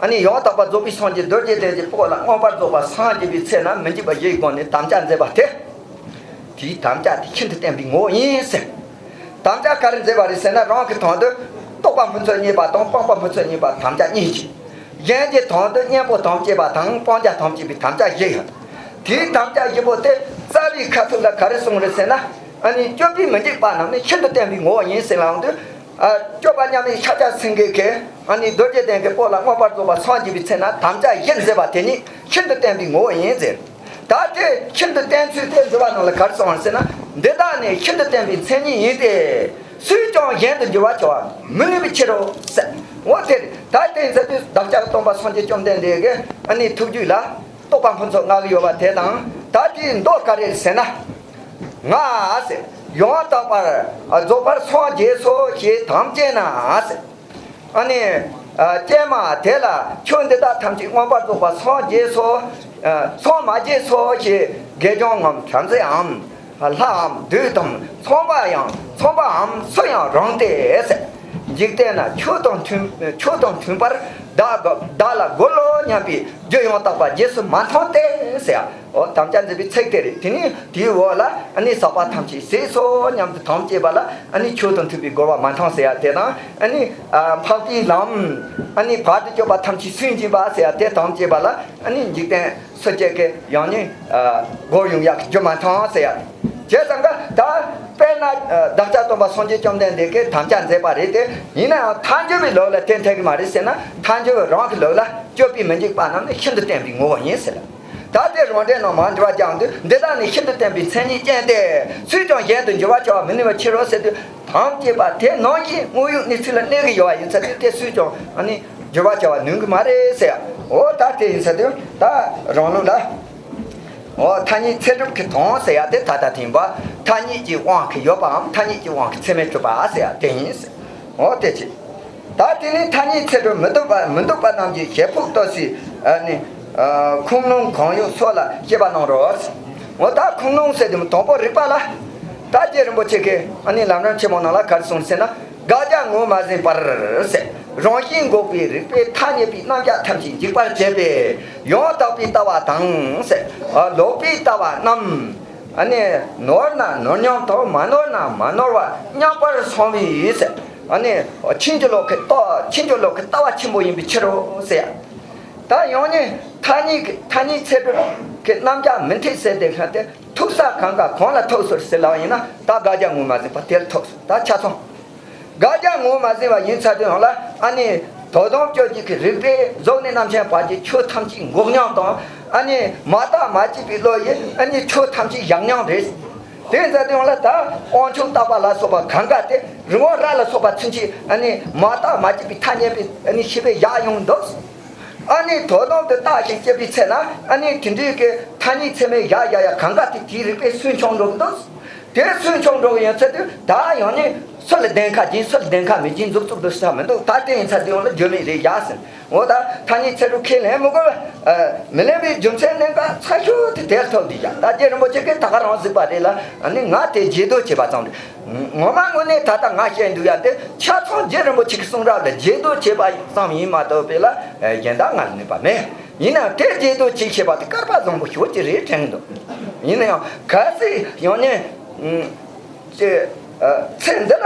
ཨ་ནི་ཡང་དག་པར་རྫོགས་པའི་སངས་རྒྱས་རྡོ་རྗེ་གདན་གྱི་སྤོ་ལ་མངོན་པར་རྫོགས་པར་སངས་རྒྱས་པའི་ཚེ་ན་མི་འཇིགས་པ་བཞིའི་སྒོ་ནས་དམ་བཅའ་མཛད་པ་དེ། དེའི་དམ་བཅའ་དེ་ཤིན་ཏུ་བརྟན་པའི་ངོ་བོ་ཡིན་ཟེར། དམ་བཅའ་ག་རེ་མཛད་པ་རེད་ཟེར་ན། རང་གི་དོན་དུ་རྟོག་པ་ཕུན་ཚོགས་རྙེད་པ་དང་སྤངས་པ་ཕུན་ཚོགས་རྙེད་པ་དམ་བཅའ་གཉིས་ཀྱི། གཞན་གྱི་དོན་དུ་གཉེན་པོ་དམ་བཅས་པ་དང་སྤང་བྱ་དམ་བཅས་པའི་དམ་བཅའ་བཞི་ཡོད། དེའི་དམ་བཅའ་བཞི་པོ་དེ་རྩ་བའི་ཁ་ཐུག་ལ་ག་རེ་གསུངས་རེད་ཟེར་ན། ཨ་ནི་སྤྱོད་པའི་མི་འཇིགས་པ་རྣམས་ནི་ཤིན་ཏུ་བརྟན་པའི་ངོ་བོ་ཡིན་ཟེར་ལབ་དུས། ཨ། སྤྱོད་པ་མཉམ་མེད་ཤཱཀྱ་སེང་གེ་གིས་ཨ་ནི་རྡོ་རྗེ་གདན་གྱི་སྤོ་ལ་མངོན་པར་རྫོགས་པར་སངས་རྒྱས་པའི་ཚེ་ན་དམ་བཅའ་བཞི་མཛད་པ་དེ་ཉིད་ཤིན་ཏུ་བརྟན་པའི་ངོ་བོ་ཡིན་ཟེར། ད་དེ་ཤིན་ཏུ་བརྟན་ཚུལ་དེ་འདུལ་བ་ནང་ལ་ག་རེ་གསུངས་པ་ཟེར་ན། འདི་དག་ནི་ཤིན་ཏུ་བརྟན་པའི་མཚན་ཉིད་ཡིན་ཏེ། སུས་ཀྱང་གཞན་དུ་འགྱུར་བར་བྱ་བ་མི་ནུས་པའི་ཕྱིར་རོ་ཟེར། འོ་དེ་རེད། ད་དེ་ཡིན་ཟེར་དུས་བདག་ཅག་སྟོན་པ་སངས་རྒྱས་བཅོམ་ལྡན་འདས་ཀྱི་ཨ་ནི་ཐུགས་རྒྱུད་ལ་རྟོགས་པ་ཕུན་ཚོགས་ལྔ་གི་ཡོད་པ་དེ་དང་། ད་དེའི་མདོ་ག་རེ་ཟེར་ན། ང་ཟེར། ཡང་དག་པར་རྫོགས་པར་སངས་རྒྱས་སོ་ཞེས་དམ་བཅས་ན་ཟེར། ཨ་ནི་ཨ་ཀྱེ་མ་དེ་ལ་ཁྱོད་འདི་དག་ཐམས་ཅད་མངོན་པར་རྫོགས་པར་སངས་རྒྱས་སོ། ཨ་སངས་མ་རྒྱས་སོ་ཞེས་དགེ་སྦྱོང་ངམ་བྲམ་ཟེའམ་ལྷའམ་བདུད་དམ་ཚངས་པ་ཡང་ཚངས་པའམ་སུ་ཡང་རུང་སྟེ་ཟེར། འཇིག་རྟེན་ན་ཆོས་དང་མཐུན་ཆོས་དང་མཐུན་པར་བདག་བདག་ལ་རྒོལ་ལོ་སྙམ་པའི་རྒྱུ་ཡང་དག་པ་རྗེས་སུ་མ་མཐོང་སྟེ་ཟེར། འོ། དམ་བཅའ་མཛད་པའི་ཚིག་དེ་རེད། དེ་ནས་དེའི་འོག་ལ་ཨ་ནི་ཟག་པ་ཐམས་ཅད་ཟད་སོ་སྙམ་དུ་དམ་བཅས་པ་ལ། ཨ་ནི་ཆོས་དང་མཐུན་པའི་རྒོལ་བ་མ་མཐོང་ཟེར་ཡ་དེ་དང་། ཨ་ནི་ཨ་འཕགས་པའི་ལམ། ཨ་ནི་བར་དུ་གཅོད་པ་ཐམས་ཅད་སུན་འབྱིན་པ་ཟེར་ཡ་དེ་དམ་བཅས་པ་ལ། ཨ་ནི་འཇིག་རྟེན་སུ་གཅིག་གིས་ཡང་ནི་ཨ་རྒོལ་ཡོང་ཡག་གི་རྒྱུ་མ་མཐོང་ཟེར་ཡ། བྱས་ཙང་ཀ་ད་དཔེར་ན་ཨ་བདག་ཅག་སྟོན་པ་སངས་རྒྱས་བཅོམ་ལྡན་འདས་ཀྱིས་དམ་བཅའ་མཛད་པ་རེད་དེ། ཡིན་ནའང་ཐལ་འགྱུར་བའི་ལུགས་ལ་དེ་འཐད་ཀྱི་མ་རེད་ཟེར་ན། ཐལ་འགྱུར་བའི་རང་གི་ལུགས་ལ་སྤྱོད་པའི་མི་འཇིགས་པ་རྣམས་ནི་ཤིན་ཏུ་བརྟན་པའི་ངོ་བོ་ཡིན་ཟེར། ད་དེ་རང་འགྲེལ་ནང་མར་འགྲེལ་བ་རྒྱག་དུས། འདི་དག་ནི་ཤིན་ཏུ་བརྟན་པའི་མཚན་ཉིད་ཅན་ཏེ། སུས་ཀྱང་གཞན་དུ་འགྱུར་བར་བྱ་བ་མི་ནུས་པའི་ཕྱིར་རོ་ཟེར་དུས། དམ་བཅས་པ་དེ་ནང་བཞིན་དངོས་ཡོད་གནས་ཚུལ་ལ་གནས་ཀྱི་ཡོད་པ་ཡིན་ཚར་དུས། དེ་སུས་ཀྱང་ཨ་ནི་འགྱུར་བར་བྱ་བ་ནུས་ཀྱི་མ་རེད་ཟེར་ཡ། འོ་ད་དེ་ཡིན་ཚར་དུས་ད་རང་ལུགས་ལ། འོ། ཐ་སྙད་ཚད་གྲུབ་ཀྱི་དོན་ཟེར་ཡ་དེ་ད་ལྟ་དེ་ཡིན་པ། ཐ་སྙད་ཀྱི་དབང་གིས་ཡོད་པའམ་ཐ་སྙད་ཀྱི་དབང་གིས་ཚད་མས་གྲུབ་པ་ཟེར་ཡ་དེ་ཡིན་ཟེར། འོ་དེ་ཅི། ད་དེ་ནི་ཐ་སྙད་ཚད་གྲུབ་མི་འདོད་པ་མི་འདོད་པ་རྣམས་ཀྱི་བྱེད་ཕོགས་ལྟོས་སའི་ཨ་ནི་ཨ་ཁུངས་ལུང་གང་ཡོད་སོགས་ལ་དཔྱད་པ་གནང་རོགས། འོ་ད་ཁུངས་ལུང་ཟེར་དུས་དང་པོ་རིགས་པ་ལ། ད་རྗེ་རིན་པོ་ཆེ་གིས་ཨ་ནི་ལམ་རིམ་ཆེན་མོ་ནང་ལ་ག་རེ་གསུངས་ཟེར་ན། དགག་བྱ་ངོས་མ་ཟིན་པར་ཟེར། རང་བཞིན་འགོག་པའི་རིགས་པས་ཐ་སྙད་པའི་རྣམ་གཞག་ཐམས་ཅད་འཇིག་པར་བྱེད་པས་ཡང་དག་པའི་ལྟ་བ་དང་ཟེར། ལོག་པའི་ལྟ་བ་རྣམས། ཨ་ནི་ནོར་ན་ནོར་སྙམ་དང་མ་ནོར་ན་མ་ནོར་བ་མཉམ་པར་སོང་བའི་ཡུལ་ཟེར། ཨ་ནི་ཕྱིན་ཅི་ལོག་གི་ལྟ་ཕྱིན་ཅི་ལོག་གི་ལྟ་བ་ཆེན་པོ་ཡིན་པའི་ཕྱིར་རོ་ཟེར། ད་ཡང་ནི་ཐ་སྙད་ཀྱི་ཐ་སྙད་ཚད་གྲུབ་ཀྱི་རྣམ་གཞག་མི་འཐད་ཟེར་དེ་ཤ་སྟེ། ཐུག་ས་གང་ག་གང་ལ་ཐུག་ཟེར་ཟེར་ལབ་པ་ཡིན་ན། ད་དགག་བྱ་ངོས་མ་ཟིན་པ་དེར་ཐུག་ཟེར། ད་ཆ་ཚང་། དགག་བྱ་ངོས་མ་ཟིན་པ་ཡིན་ཚར་དུས་ཡང་ལ། ཨ་ནི་དོན་དམ་དཔྱོད་བྱེད་ཀྱི་རིགས་པས་གཟུགས་ནས་རྣམ་མཁྱེན་བར་གྱི་ཆོས་ཐམས་ཅད་འགོག་སྙམ་དང་། ཨ་ནི་མ་བརྟགས་མ་དཔྱད་པའི་བློ་ཡིས་ཨ་ནི་ཆོས་ཐམས་ཅད་བཞག་སྙམ་རེད། དེ་ཡིན་ཚར་དུས་ཡང་ལ། ད་དབང་ཕྱུག་རྟག་པ་ལ་སོགས་པ་གང་ག་དེ་རི་བོ་ར་ལ་སོགས་པ་ཚུན་ཆད་ཨ་ནི་མ་བརྟགས་མ་དཔྱད་པའི་ཐ་སྙད་པའི་ཨ་ནི་ཤེས་པས་བཞག་ཡོང་འདུག་ཨ་ནི་དོ་དམ་དུ་བརྟགས་ཤིང་དཔྱད་པའི་ཚེ་ན། ཨ་ནི་དེ་འདྲའི་གི་ཐ་སྙད་ཚད་མས་བཞག་བཞག་ཡ་གང་ག་དེ་དེའི་རིགས་པས་སུན་ཕྱུང་འགྲོ་གི་འདུག་དེ་སུན་ཕྱུང་འགྲོ་གི་ཡིན་ཚེ་དུས། ད་ཡང་ནི་སུ་ལ་བདེན་ཁ་སྦྱིན་སུ་ལ་བདེན་ཁ་མི་སྦྱིན་འཛུགས་བཙུགས་འདུག་ས་མི་འདུག་ད་དེ་ཡིན་ཚར་དུས་ཡང་ལ་རྒྱུ་མེད་རེད་བཞག་ཟིན། འོ་ད་ཐ་སྙད་ཚད་གྲུབ་ཁས་ལེན་མི་དགོས། ཨ། མི་ལེན་པའི་རྒྱུ་མཚན་གནད་འགག་ཚ་ཤོས་དེ་དེར་ཐུག་འདུག་ཡ། ད་རྗེ་རིན་པོ་ཆེ་གིས་ད་ག་རང་གཟིགས་པ་རེད་ལ། ཨ་ནི་ང་དེ་རྗེས་ཟློས་བྱས་པ་ཙམ་རེད། ངོ་མ་དངོས་གནས་ད་ལྟ་ང་བཤད་འདུག་ཡ་དེ་ཆ་ཚང་རྗེ་རིན་པོ་ཆེ་གི་གསུང་རབ་ལ་རྗེས་ཟློས་བྱས་པ་ཙམ་ཡིན་མ་གཏོགས་པས་ལ་གཞན་དག་ང་ལ་གནོད་པ་མེད། ཡིན་ནའང་དེ་རྗེས་ཟློས་བྱེད་ཤེས་པ་དེ་སྐལ་པ་བཟང་པོ་ཞེ་པོ་ཅིག་རེད་དྲན་གི་འདུག་ཡིན་ན་ཡང་གལ་སྲིད་ཡང་ནས་ཅི། ཚེ་འདི་ལ་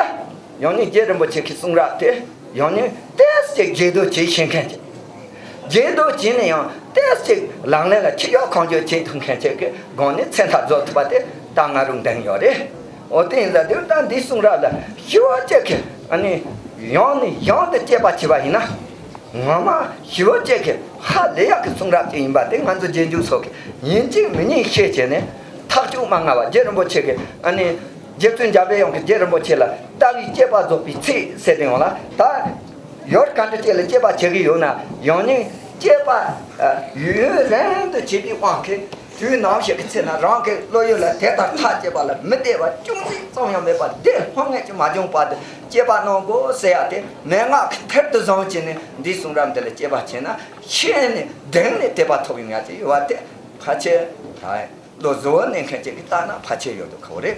ཡང་ནས་རྗེ་རིན་པོ་ཆེ་གི་གསུང་རབ་དེ་ཡང་ནས་ཏོག་ཙམ་རྗེས་ཟློས་བྱེད་ཤེས་མཁན་ཅིག་རྗེས་ཟློས་བྱས་ནས་ཡང་ཏོག་ཙམ་ལག་ལེན་ལ་ཁྱེར་ཡག་གང་མགྱོགས་བྱེད་ཐུབ་མཁན་ཅིག་གི་སྒང་ནས་མཚན་རྟགས་རྫོགས་ཐུབ་པ་དེ་ད་ང་རང་འདོད་ཡོད་རེད། འོ་དེ་ཡིན་ཙང་དེ་ད་འདིའི་གསུང་རབ་ལ་ཞེ་པོ་ཅིག་གི་ཨ་ནི་ཡང་ནས་ཡང་དུ་དཔྱད་པ་བྱས་པ་ཡིན་ན། ངོ་མ་ཞེ་པོ་ཅིག་གི་ཧ་ལས་ཡག་གི་གསུང་རབ་ཅིག་ཡིན་པ་དེ་ང་ཚོ་རྗེས་འཇུག་ཚོ་གིས་ཡིན་གཅིག་མིན་གཉིས་ཤེས་བྱས་ནས། ཐག་གཅོད་མ་སྔ་བ་རྗེ་རིན་པོ་ཆེ་གིས་ཨ་ནི་རྗེ་བཙུན་འཇམ་པའི་དབྱངས་ཀྱིས་རྗེ་རིན་པོ་ཆེ་ལ་ལྟ་བའི་དཔྱད་པ་རྫོགས་པའི་ཚིག་ཟེར་དེ་ཡོང་ལ། ད་ཡུལ་ག་འདྲ་ཅིག་ལ་དཔྱད་པ་བྱེད་ཀྱི་ཡོད་ན་ཡང་ནས་དཔྱད་པ་ཡུན་རིང་དུ་བྱེད་པའི་དབང་གིས། དུས་ནམ་ཞིག་གི་ཚེ་ན་རང་གི་བློ་ཡུལ་ལ་དེ་ལྟར་ཐག་བཅད་པ་ལ་མི་བདེ་བ་ཅུང་ཟད་ཙམ་ཡང་མེད་པར་བདེ་སྣང་ངེས་ཀྱི་མ་བྱུང་བར་དུ་དཔྱད་པ་གནང་དགོས་ཟེར་ཡ་དེ་མན་ངག་གི་མཐིལ་དུ་བཟུང་བྱས་ནས་འདིའི་གསུང་རབ་འདི་ལ་དཔྱད་པ་བྱས་ན་ཤེས་ནས་གདེང་ནས་དད་པ་ཐོབ་ཡོང་ཡ་དེ་ཡོད་པ་དེ་ཕལ་ཆེར་ད་བློ་གཟུ་བོར་གནས་མཁན་ཅིག་གིས་བལྟས་ན་ཕལ་ཆེར་ཡོད་དོ་ཁོ་རེད།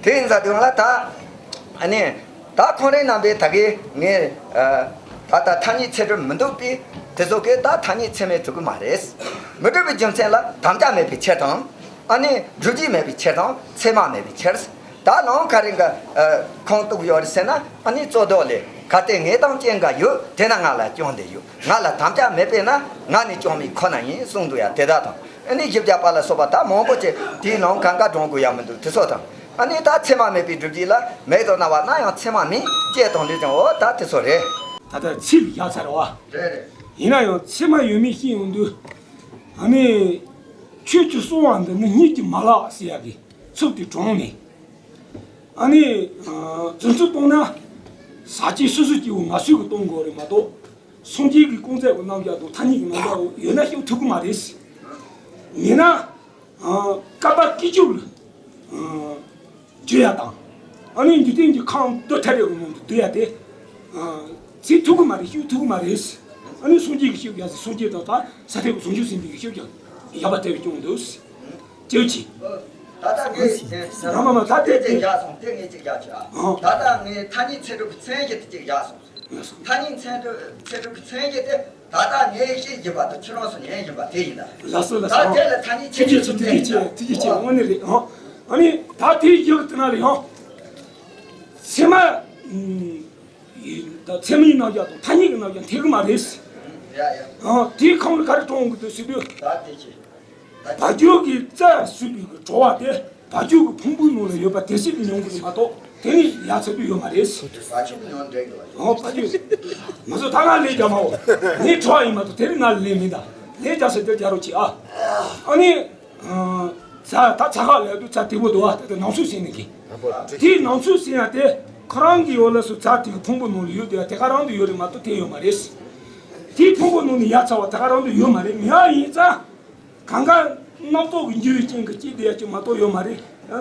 དེ་ཡིན་ཙང་དེ་ཡོང་ལ་ད་ཨ་ནི། ད་ཁོང་རང་རྣམ་པས་ད་གིན་ངས་ཨ། ད་ལྟ་ཐ་སྙད་ཚད་གྲུབ་མི་འདུག་པས་དེ་ཚོ་གིས་ད་ཐ་སྙད་ཚད་མས་གྲུབ་ཀྱི་མ་རེད། མི་འགྲུབ་པའི་རྒྱུ་མཚན་ལ་དམ་བཅའ་མེད་པའི་ཕྱིར་དང་། ཨ་ནི་སྒྲུབ་བྱེད་མེད་པའི་ཕྱིར་དང་ཚད་མ་མེད་པའི་ཕྱིར། ད་ལམ་ག་རེ་ག་ཨ། ཁུངས་གཏུགས་ཡོད་རེད་ཟེར་ན། ཨ་ནི་རྩོད་ཟློག་ལས་གལ་ཏེ་ངེས་དང་རྐྱེན་འགའ་ཡོད། དེས་ན་ང་ལ་སྐྱོན་འདི་ཡོད། ང་ལ་དམ་བཅའ་མེད་པས་ན་ང་ནི་སྐྱོན་མེད་ཁོ་ན་ཡིན་གསུངས་འདུག་ཡ་དེ་དག་དང་། ཨ་ནི་བཞི་བརྒྱ་པ་ལ་སོགས་པ་ད་མང་པོ་ཅིག་དེའི་ནང་གང་ག་སྒྲུང་དགོས་ཡ་མི་འདུག་དེ་ཚོ་དང་། ཨ་ནི་ད་ཚད་མ་མེད་པའི་སྒྲུབ་བྱེད་ལ་མེད་དོ་སྣང་བ་ན་ཡང་ཚད་མ་མིན་དཔྱད་དང་ལུས་ཀྱང་འོ་ད་དེ་ཚོ་རེད། ད་ལྟ་ཚིག་ལ་བཞག་ཚར་བ། རེད་རེད། ཡིན་ན་ཡང་ཚད་མ་ཡོད་མེད་ཤེས་ཡོང་དུས། ཨ་ནི་ཆོས་ཀྱི་གསང་བ་འདི་ནི་རྙེད་ཀྱི་མ་ལགས་ཟེར་ཡ་གི་ཚུལ་དེ་དྲངས་ནས། ཨ་ནི་རྫུ་འཕྲུལ་བཏང་ན་ཟག་བཅས་སོ་སོ་སྐྱེ་བོ་ང་སུ་གིས་གཏོང་དགོས་རེད་མ་གཏོགས། སངས་རྒྱས་ཀྱི་སྐུ་ཚེ་གི་རྣམ་གཞག་དང་ཐ་སྙད་ཀྱི་རྣམ་གཞག་ཡོད་ན་ཤོད་ཐུབ་ཀྱི་མ་རེད། མེད་ན། ཨ། བསྐལ་པ་བསྐལ་བཅུ་ལ། ཨ། བརྗོད་ཡ་དང་། ཨ་ནི་འཇིག་རྟེན་གྱི་ཁམས་དུ་ཐར་ཡག་གི་ནང་དུ་བསྡུ་ཡ་དེ། ཨ། བྱེད་ཐུབ་ཀྱི་མ་རེད། ཤོད་ཐུབ་ཀྱི་མ་རེད། ཨ་ནི་སངས་རྒྱས་ཀྱིས་ཤོད་ཡ་ཟེར། སངས་རྒྱས་དང་ད་ས་ཐེག་པ་བྱང་ཆུབ་སེམས་དཔའ་གིས་ཤོད་ཀྱང་ཡག་པ་དེ་བས་ཀྱང་འདུག་ཅེས་བྱས། ད་ལྟ་ངས་ཡ་མ་མ་ད་དེ་དེ་གཅིག་བཞག་སོང་། དེ་ངས་གཅིག་བཞག་བྱས་ཨ། ཨ། ད་ལྟ་ངས་ཐ་སྙད་ཚད་གྲུབ་ཀྱི་མཚན་གཞི་དེ་གཅིག་བཞག་སོང་། ཐ་སྙད་ཚད་གྲུབ་ཚད་གྲུབ་ཀྱི་མཚན་གཞི་དེ་ད་ལྟ་ངས་བཤད་བཞིན་པ་དང་ཁྱེད་རང་ཚོ་ཉན་བཞིན་པ་དེ་ཡིན་ད། ལགས་སོ་ལགས་ད་སོ། དེ་ལ་ཐ་སྙད་ཚད་ཐུགས་རྗེ་ཆེ། ཐུགས་རྗེ་ཆེ། ཐུགས་རྗེ་ཆེ། དངོས་གནས་རེད་ཨང་། ཨ་ནི་ད་དེའི་ཡག་དེ་ན་ལ་ཡང་ཚད་མ། ད་ཚད་མའི་རྣམ་གཞག་དང་ཐ་སྙད་ཀྱི་རྣམ་གཞག་འཐད་ཀྱི་མ་རེད། ཡ་ཡ། ཨང་། དེའི་ཁམས་ལ་ག་རེ་དྲངས་ཡོང་གི་འདུག་ཟེར་དུས། ད་དེ་ཆེ། བ་ཕྱུགས་ཀྱི་རྩྭ་ཟེར་བའི་གི་བྲོ་བ་དེ་བ་ཕྱུགས་ཀྱི་ཕུང་པོའི་ནང་ལ་ཡོད་པ་དེ་སྲིད་དུ་མྱོང་དགོས་མ་གཏོགས་དེ་ནི་ཡ་ཚ་དུས་ཡོད་མ་རེད། བ་ཕྱུགས་ཀྱི་ནང་འདྲེན་དགོས་པ། ཨོ་བ་ཕྱུགས། ང་ཚོ་ད་ང་ལས་རྒྱ་མའོ། ངའི་བྲོ་བ་ཡིན་མ་གཏོགས་དེ་རིང་ང་ལ་ལས་མིན་ད། ལས་རྒྱ་ཟེར་དེ་རྒྱ་རོ་ཆེ་ཨ། ཨ་ནི། ཚ་ད་ཚ་ཁ་ལས་དུས་ཚ་དེ་བོ་དུ་བ་དེ་ནང་ཚུགས་ཟིན་ནི་གི། དེའི་ནང་ཚུགས་ཟིན་ཡ་དེ་ཁོ་རང་གི་ཡོད་ལ་སུ་ཚ་དེ་གི་ཕུང་པོ་ནང་ལ་ཡོད་དེ་ཡ་དེ་ག་རང་དུ་ཡོད་རེད་མ་གཏོགས་དེ་ཡོད་མ་རེད། དེའི་ཕུང་པོ་ནང་ནས་ཡ་ཚ་བ་དེ་ག་རང་དུ་ཡོད་མ་རེད། མི་ཡ་ཡིན་ཙང་། གང་ག་རྣམ་རྟོག་གི་འགྱུར་བའི་རྐྱེན་གྱིས་སྐྱེས་བསྡད་ཡ་ཅིག་མ་གཏོགས་ཡོད་མ་རེད།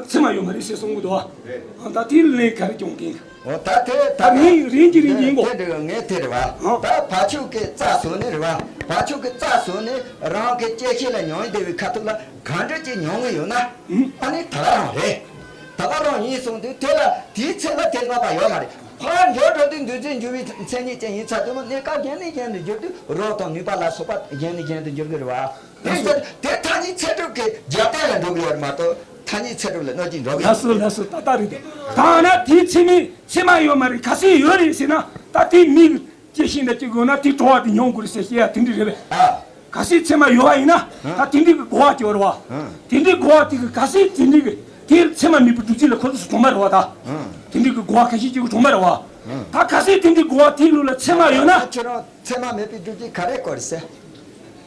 ཚད་མ་ཡོད་མ་རེད་ཟེར་གསུང་གི་འདུག་བ། རེད། ད་དེའི་ལན་ག་རེ་སྐྱོན་གིན། འོ་ད་དེ་ད་ད་ངས་རིན་གྱི་རིན་གྱི་ཡིན་གོ། དེ་འདྲ་ངས་དེ་རེད་བ། ཨ། ད་བ་ཕྱུགས་ཀྱི་རྩྭ་ཟོས་ནས་རེད་བ། བ་ཕྱུགས་ཀྱི་རྩྭ་ཟོས་ནས་རང་གི་སྐྱེ་ཤི་ལ་མྱོང་བསྡད་པའི་ཁ་ཐུག་ལ་གང་འདྲ་ཅིག་མྱོང་གི་ཡོད་ན། ཨ་ནི་ད་ག་རང་རེད། ད་ག་རང་ཡིན་སོང་དུས་དེ་ལ་དེའི་ཚེ་ལ་དེ་ལྔ་པ་ཡོད་མ་རེད། ཕར་འགྱུར་འགྲོ་དུས་འདུས་བྱས་འགྱུར་བའི་མཚན་ཉིད་ཅན་ཡིན་ཚར་དུས་མོ་གནས་སྐབས་གཞན་ནས་གཞན་དུ་འགྱུར་དུས་རོ་དང་ནུས་པ་ལ་སོགས་པ་གཞན་ནས་གཞན་དུ་འགྱུར་གི་རེད་བ། དེ་ཚོ་དེ་ཐ་སྙད་ཚད་གྲུབ་ཀྱི་རྒྱབ་རྟེན་ལ་འགྲོ་གི་ཡོད་རེད་མ་གཏོགས། ཐ་སྙད་ཚད་གྲུབ་ལ་གནོད་སྐྱེལ་འགྲོ་གི་ལགས་སོ་ལགས་སོ། ད་ལྟ་རེད་དོ། ད་ན་དེའི་ཚད་མའི་ཚད་མ་ཡོད་མ་རེད། གལ་སྲིད་ཡོད་རེད་ཟེར་ན། ད་དེའི་མིག་གི་སྐྱེ་ཤི་འདྲ་སྐྱེ་དགོས་ན་དེའི་གྲོགས་པོ་དེ་མྱོང་དགོས་རེད་ཟེར་བཤད་ཡ་དེ་འདྲ་རེད་པས། ཨ། གལ་སྲིད་ཚད་མ་ཡོད་པ་ཡིན་ན། ཨ། ད་དེ་འདྲའི་གི་གོ་བ་སྐྱེ་བ་རེད་པ། ཨ། དེ་འདྲའི་གོ་བ་དེ་གི་གལ་སྲིད་དེ་འདྲའི་གི་དེ་ཚད་མ་མེད་པའི་སྒྲུབ་བྱེད་ལ་ཁོ་ཚོ་གྲོངས་པ་རེད་པ་ད། ཨ། དེ་འདྲའི་གི་གོ་བ་ཁ་ཤས་ཅིག་གི་གྲོངས་པ་རེད་པ། ཨ། ད་གལ་སྲིད་དེ་འདྲའི་གོ་བ་དེའི་ལུགས་ལ་ཚད་མ་ཡོད་ན། ཁྱེད་རང་ཚད་མ་མེད་པའི་སྒྲུབ་བྱེད་ག་རེ་དགོས་རེད་ཟེར།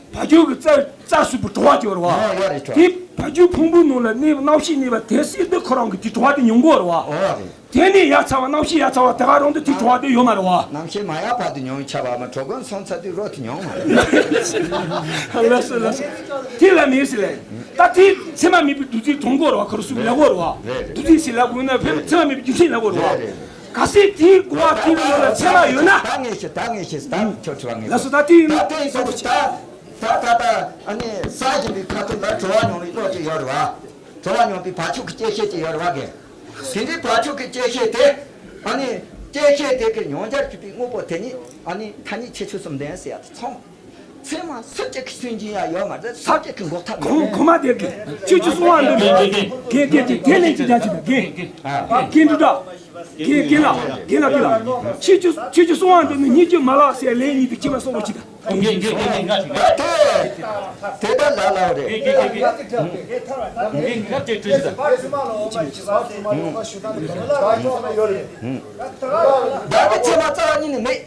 བ་ཕྱུགས་ཀྱི་རྩྭ་རྩྭ་ཟུག་པའི་བྲོ་བ་སྐྱེ་བ་རེད་པ། ཨོ་ཡོད་རེད་ཆོག་དེ་བ་ཕྱུགས་ཕུང་པོའི་ནང་ལ་གནས་པའི་རྣམ་ཤེས་གནས་པ་དེ་སྲིད་དུ་ཁོ་རང་གི་དེ་བྲོ་བ་དེ་མྱོང་གི་ཡོད་རེད་པ། ཨོ་རེད། དེ་ནས་ཡར་ཚ་བ་རྣམ་ཤེས་ཡར་ཚ་བ་དེ་ག་རང་དུ་དེ་བྲོ་བ་དེ་ཡོད་མ་རེད་པ། རྣམ་ཤེས་མ་ཡལ་བར་དུ་མྱོང་བའི་ཆ་བ་མ་བྲོ་གོན་སོང་ཚར་དུས་རོ་དེ་མྱོང་མ་རེད། ལགས་སོ་ལགས་སོ། དེ་ལ་མེད་ཟེར་ལེ། ད་དེ་ཚད་མ་མེད་པའི་བདུད་རྩི་གྲོངས་གི་ཡོད་རེད་པ། ཁོ་རང་སུ་ལེགས་པོ་རེད་པ། རེད་རེད། བདུད་རྩི་ཟེར་ལབ་དགོས་ན་ཕལ་ཚད་མ་མེད་པའི་རྒྱུ་མཚན་ལེགས་པོ་རེད་པ། རེད་རེད། གལ་སྲིད་དེའི་གོ་བ་དེའི་ནང་ལ་ཚད་མ་ཡོད་ན། ད་ངས་ཤེས་ད་ངས་ཤེས་ད་ཁྱོད་དྲི་བ་ངས། ལགས་སོ། ད་དེ་ཡིན་ད་ད་ད་ད་ཨ་ནི་ཟ་བཞིན་པའི་ཁ་ཐུག་ལ་བྲོ་བ་མྱོང་བའི་བློ་ཅིག་ཡོད་རེད་པ། བྲོ་བ་མྱོང་བའི་བ་ཕྱུགས་ཀྱི་སྐྱེ་མཆེད་ཅིག་ཡོད་རེད་པ་གས། དེ་འདྲའི་བ་ཕྱུགས་ཀྱི་སྐྱེ་མཆེད་དེ། ཨ་ནི་སྐྱེ་མཆེད་དེ་གི་མྱོང་བྱར་གྱུར་པའི་དངོས་པོ་དེ་ཉིད་ཨ་ནི་ཐ་སྙད་ཁྱད་ཆོས་གསུམ་ལྡན་ཟེར་ཡ་དེ་ཚང་མ། ཚད་མ་སུ་གཅིག་གིས་སུན་འབྱིན་ཡ་ཡོད་མ་རེད། སུ་གཅིག་གིས་འགོག་ཐབས་ཡོད་མ་རེད། གོང་མ་དེ་གི་ཁྱོད་ཀྱིས་གསུང་བ་འདི་ལ་དགེ་དགེ་དགེ་དེ་ལན་གཅིག་རྒྱག་ཅིག་དང་དགེ་དགེ་འདུག་ད། དགེ་དགེ་ལགས་དགེ་ལགས་དགེ་ལགས། ཁྱོད་ཀྱིས་ཁྱོད་ཀྱིས་གསུང་བ་འདི་ནི་སྙིང་རྗེ་མ་ལགས་ཟེར་ལན་གཉིས་དེ་ཁྱེད་མ་གསུང་བ་ཅིག་དང་། དགེ་དགེ་དགེ་དགེ་ང་ཅིག་ད་དེ་དེ་ལྟར་ལ་ལའོ་རེད། དགེ་དགེ་དགེ་དགེ་དགེ་ང་ཅིག་ད་དེ་བདག་གི་ཚད་མ་རྩ་བ་ཉིད་ནི་མེད།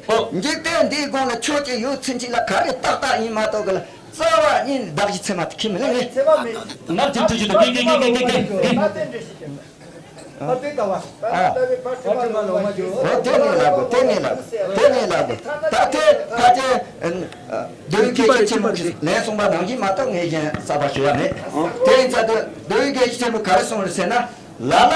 འཇིག་རྟེན་འདིའི་སྒང་ལ་ཆོས་ཅན་ཡོད་ཚུལ་གཅིག་ལ་ག་རེ་ཏག་ཏག་ཡིན་མ་གཏོགས་གི་ལ་རྩ་བ་ཉིད་ནི་བདག་གི་ཚད་མ་དེ་ཁས་མི་ལེན་ནི། ང་ཅིག་ཅིག་ཅིག་དགེ་དགེ་དགེ་དགེ་དགེ་དགེ་དགེ། ཨ། ཨ། ཨོ་དེ་ནས་ལབ་དགོས། དེ་ནས་ལབ་དགོས། དེ་ནས་ལབ་དགོས། ད་དེ་ཕལ་ཆེར་མདོའི་དགེ་བཤེས་ཆེན་མོ་གིས་ལན་གསུངས་པ་ནང་བཞིན་མ་གཏོགས་ངས་གཞན་གསར་པ་ཞུ་ཡ་མེད། དེ་ཡིན་ཙང་དུ་མདོའི་དགེ་བཤེས་ཆེན་མོས་ག་རེ་གསུངས་རེད་ཟེར་ན། ལ་ལ་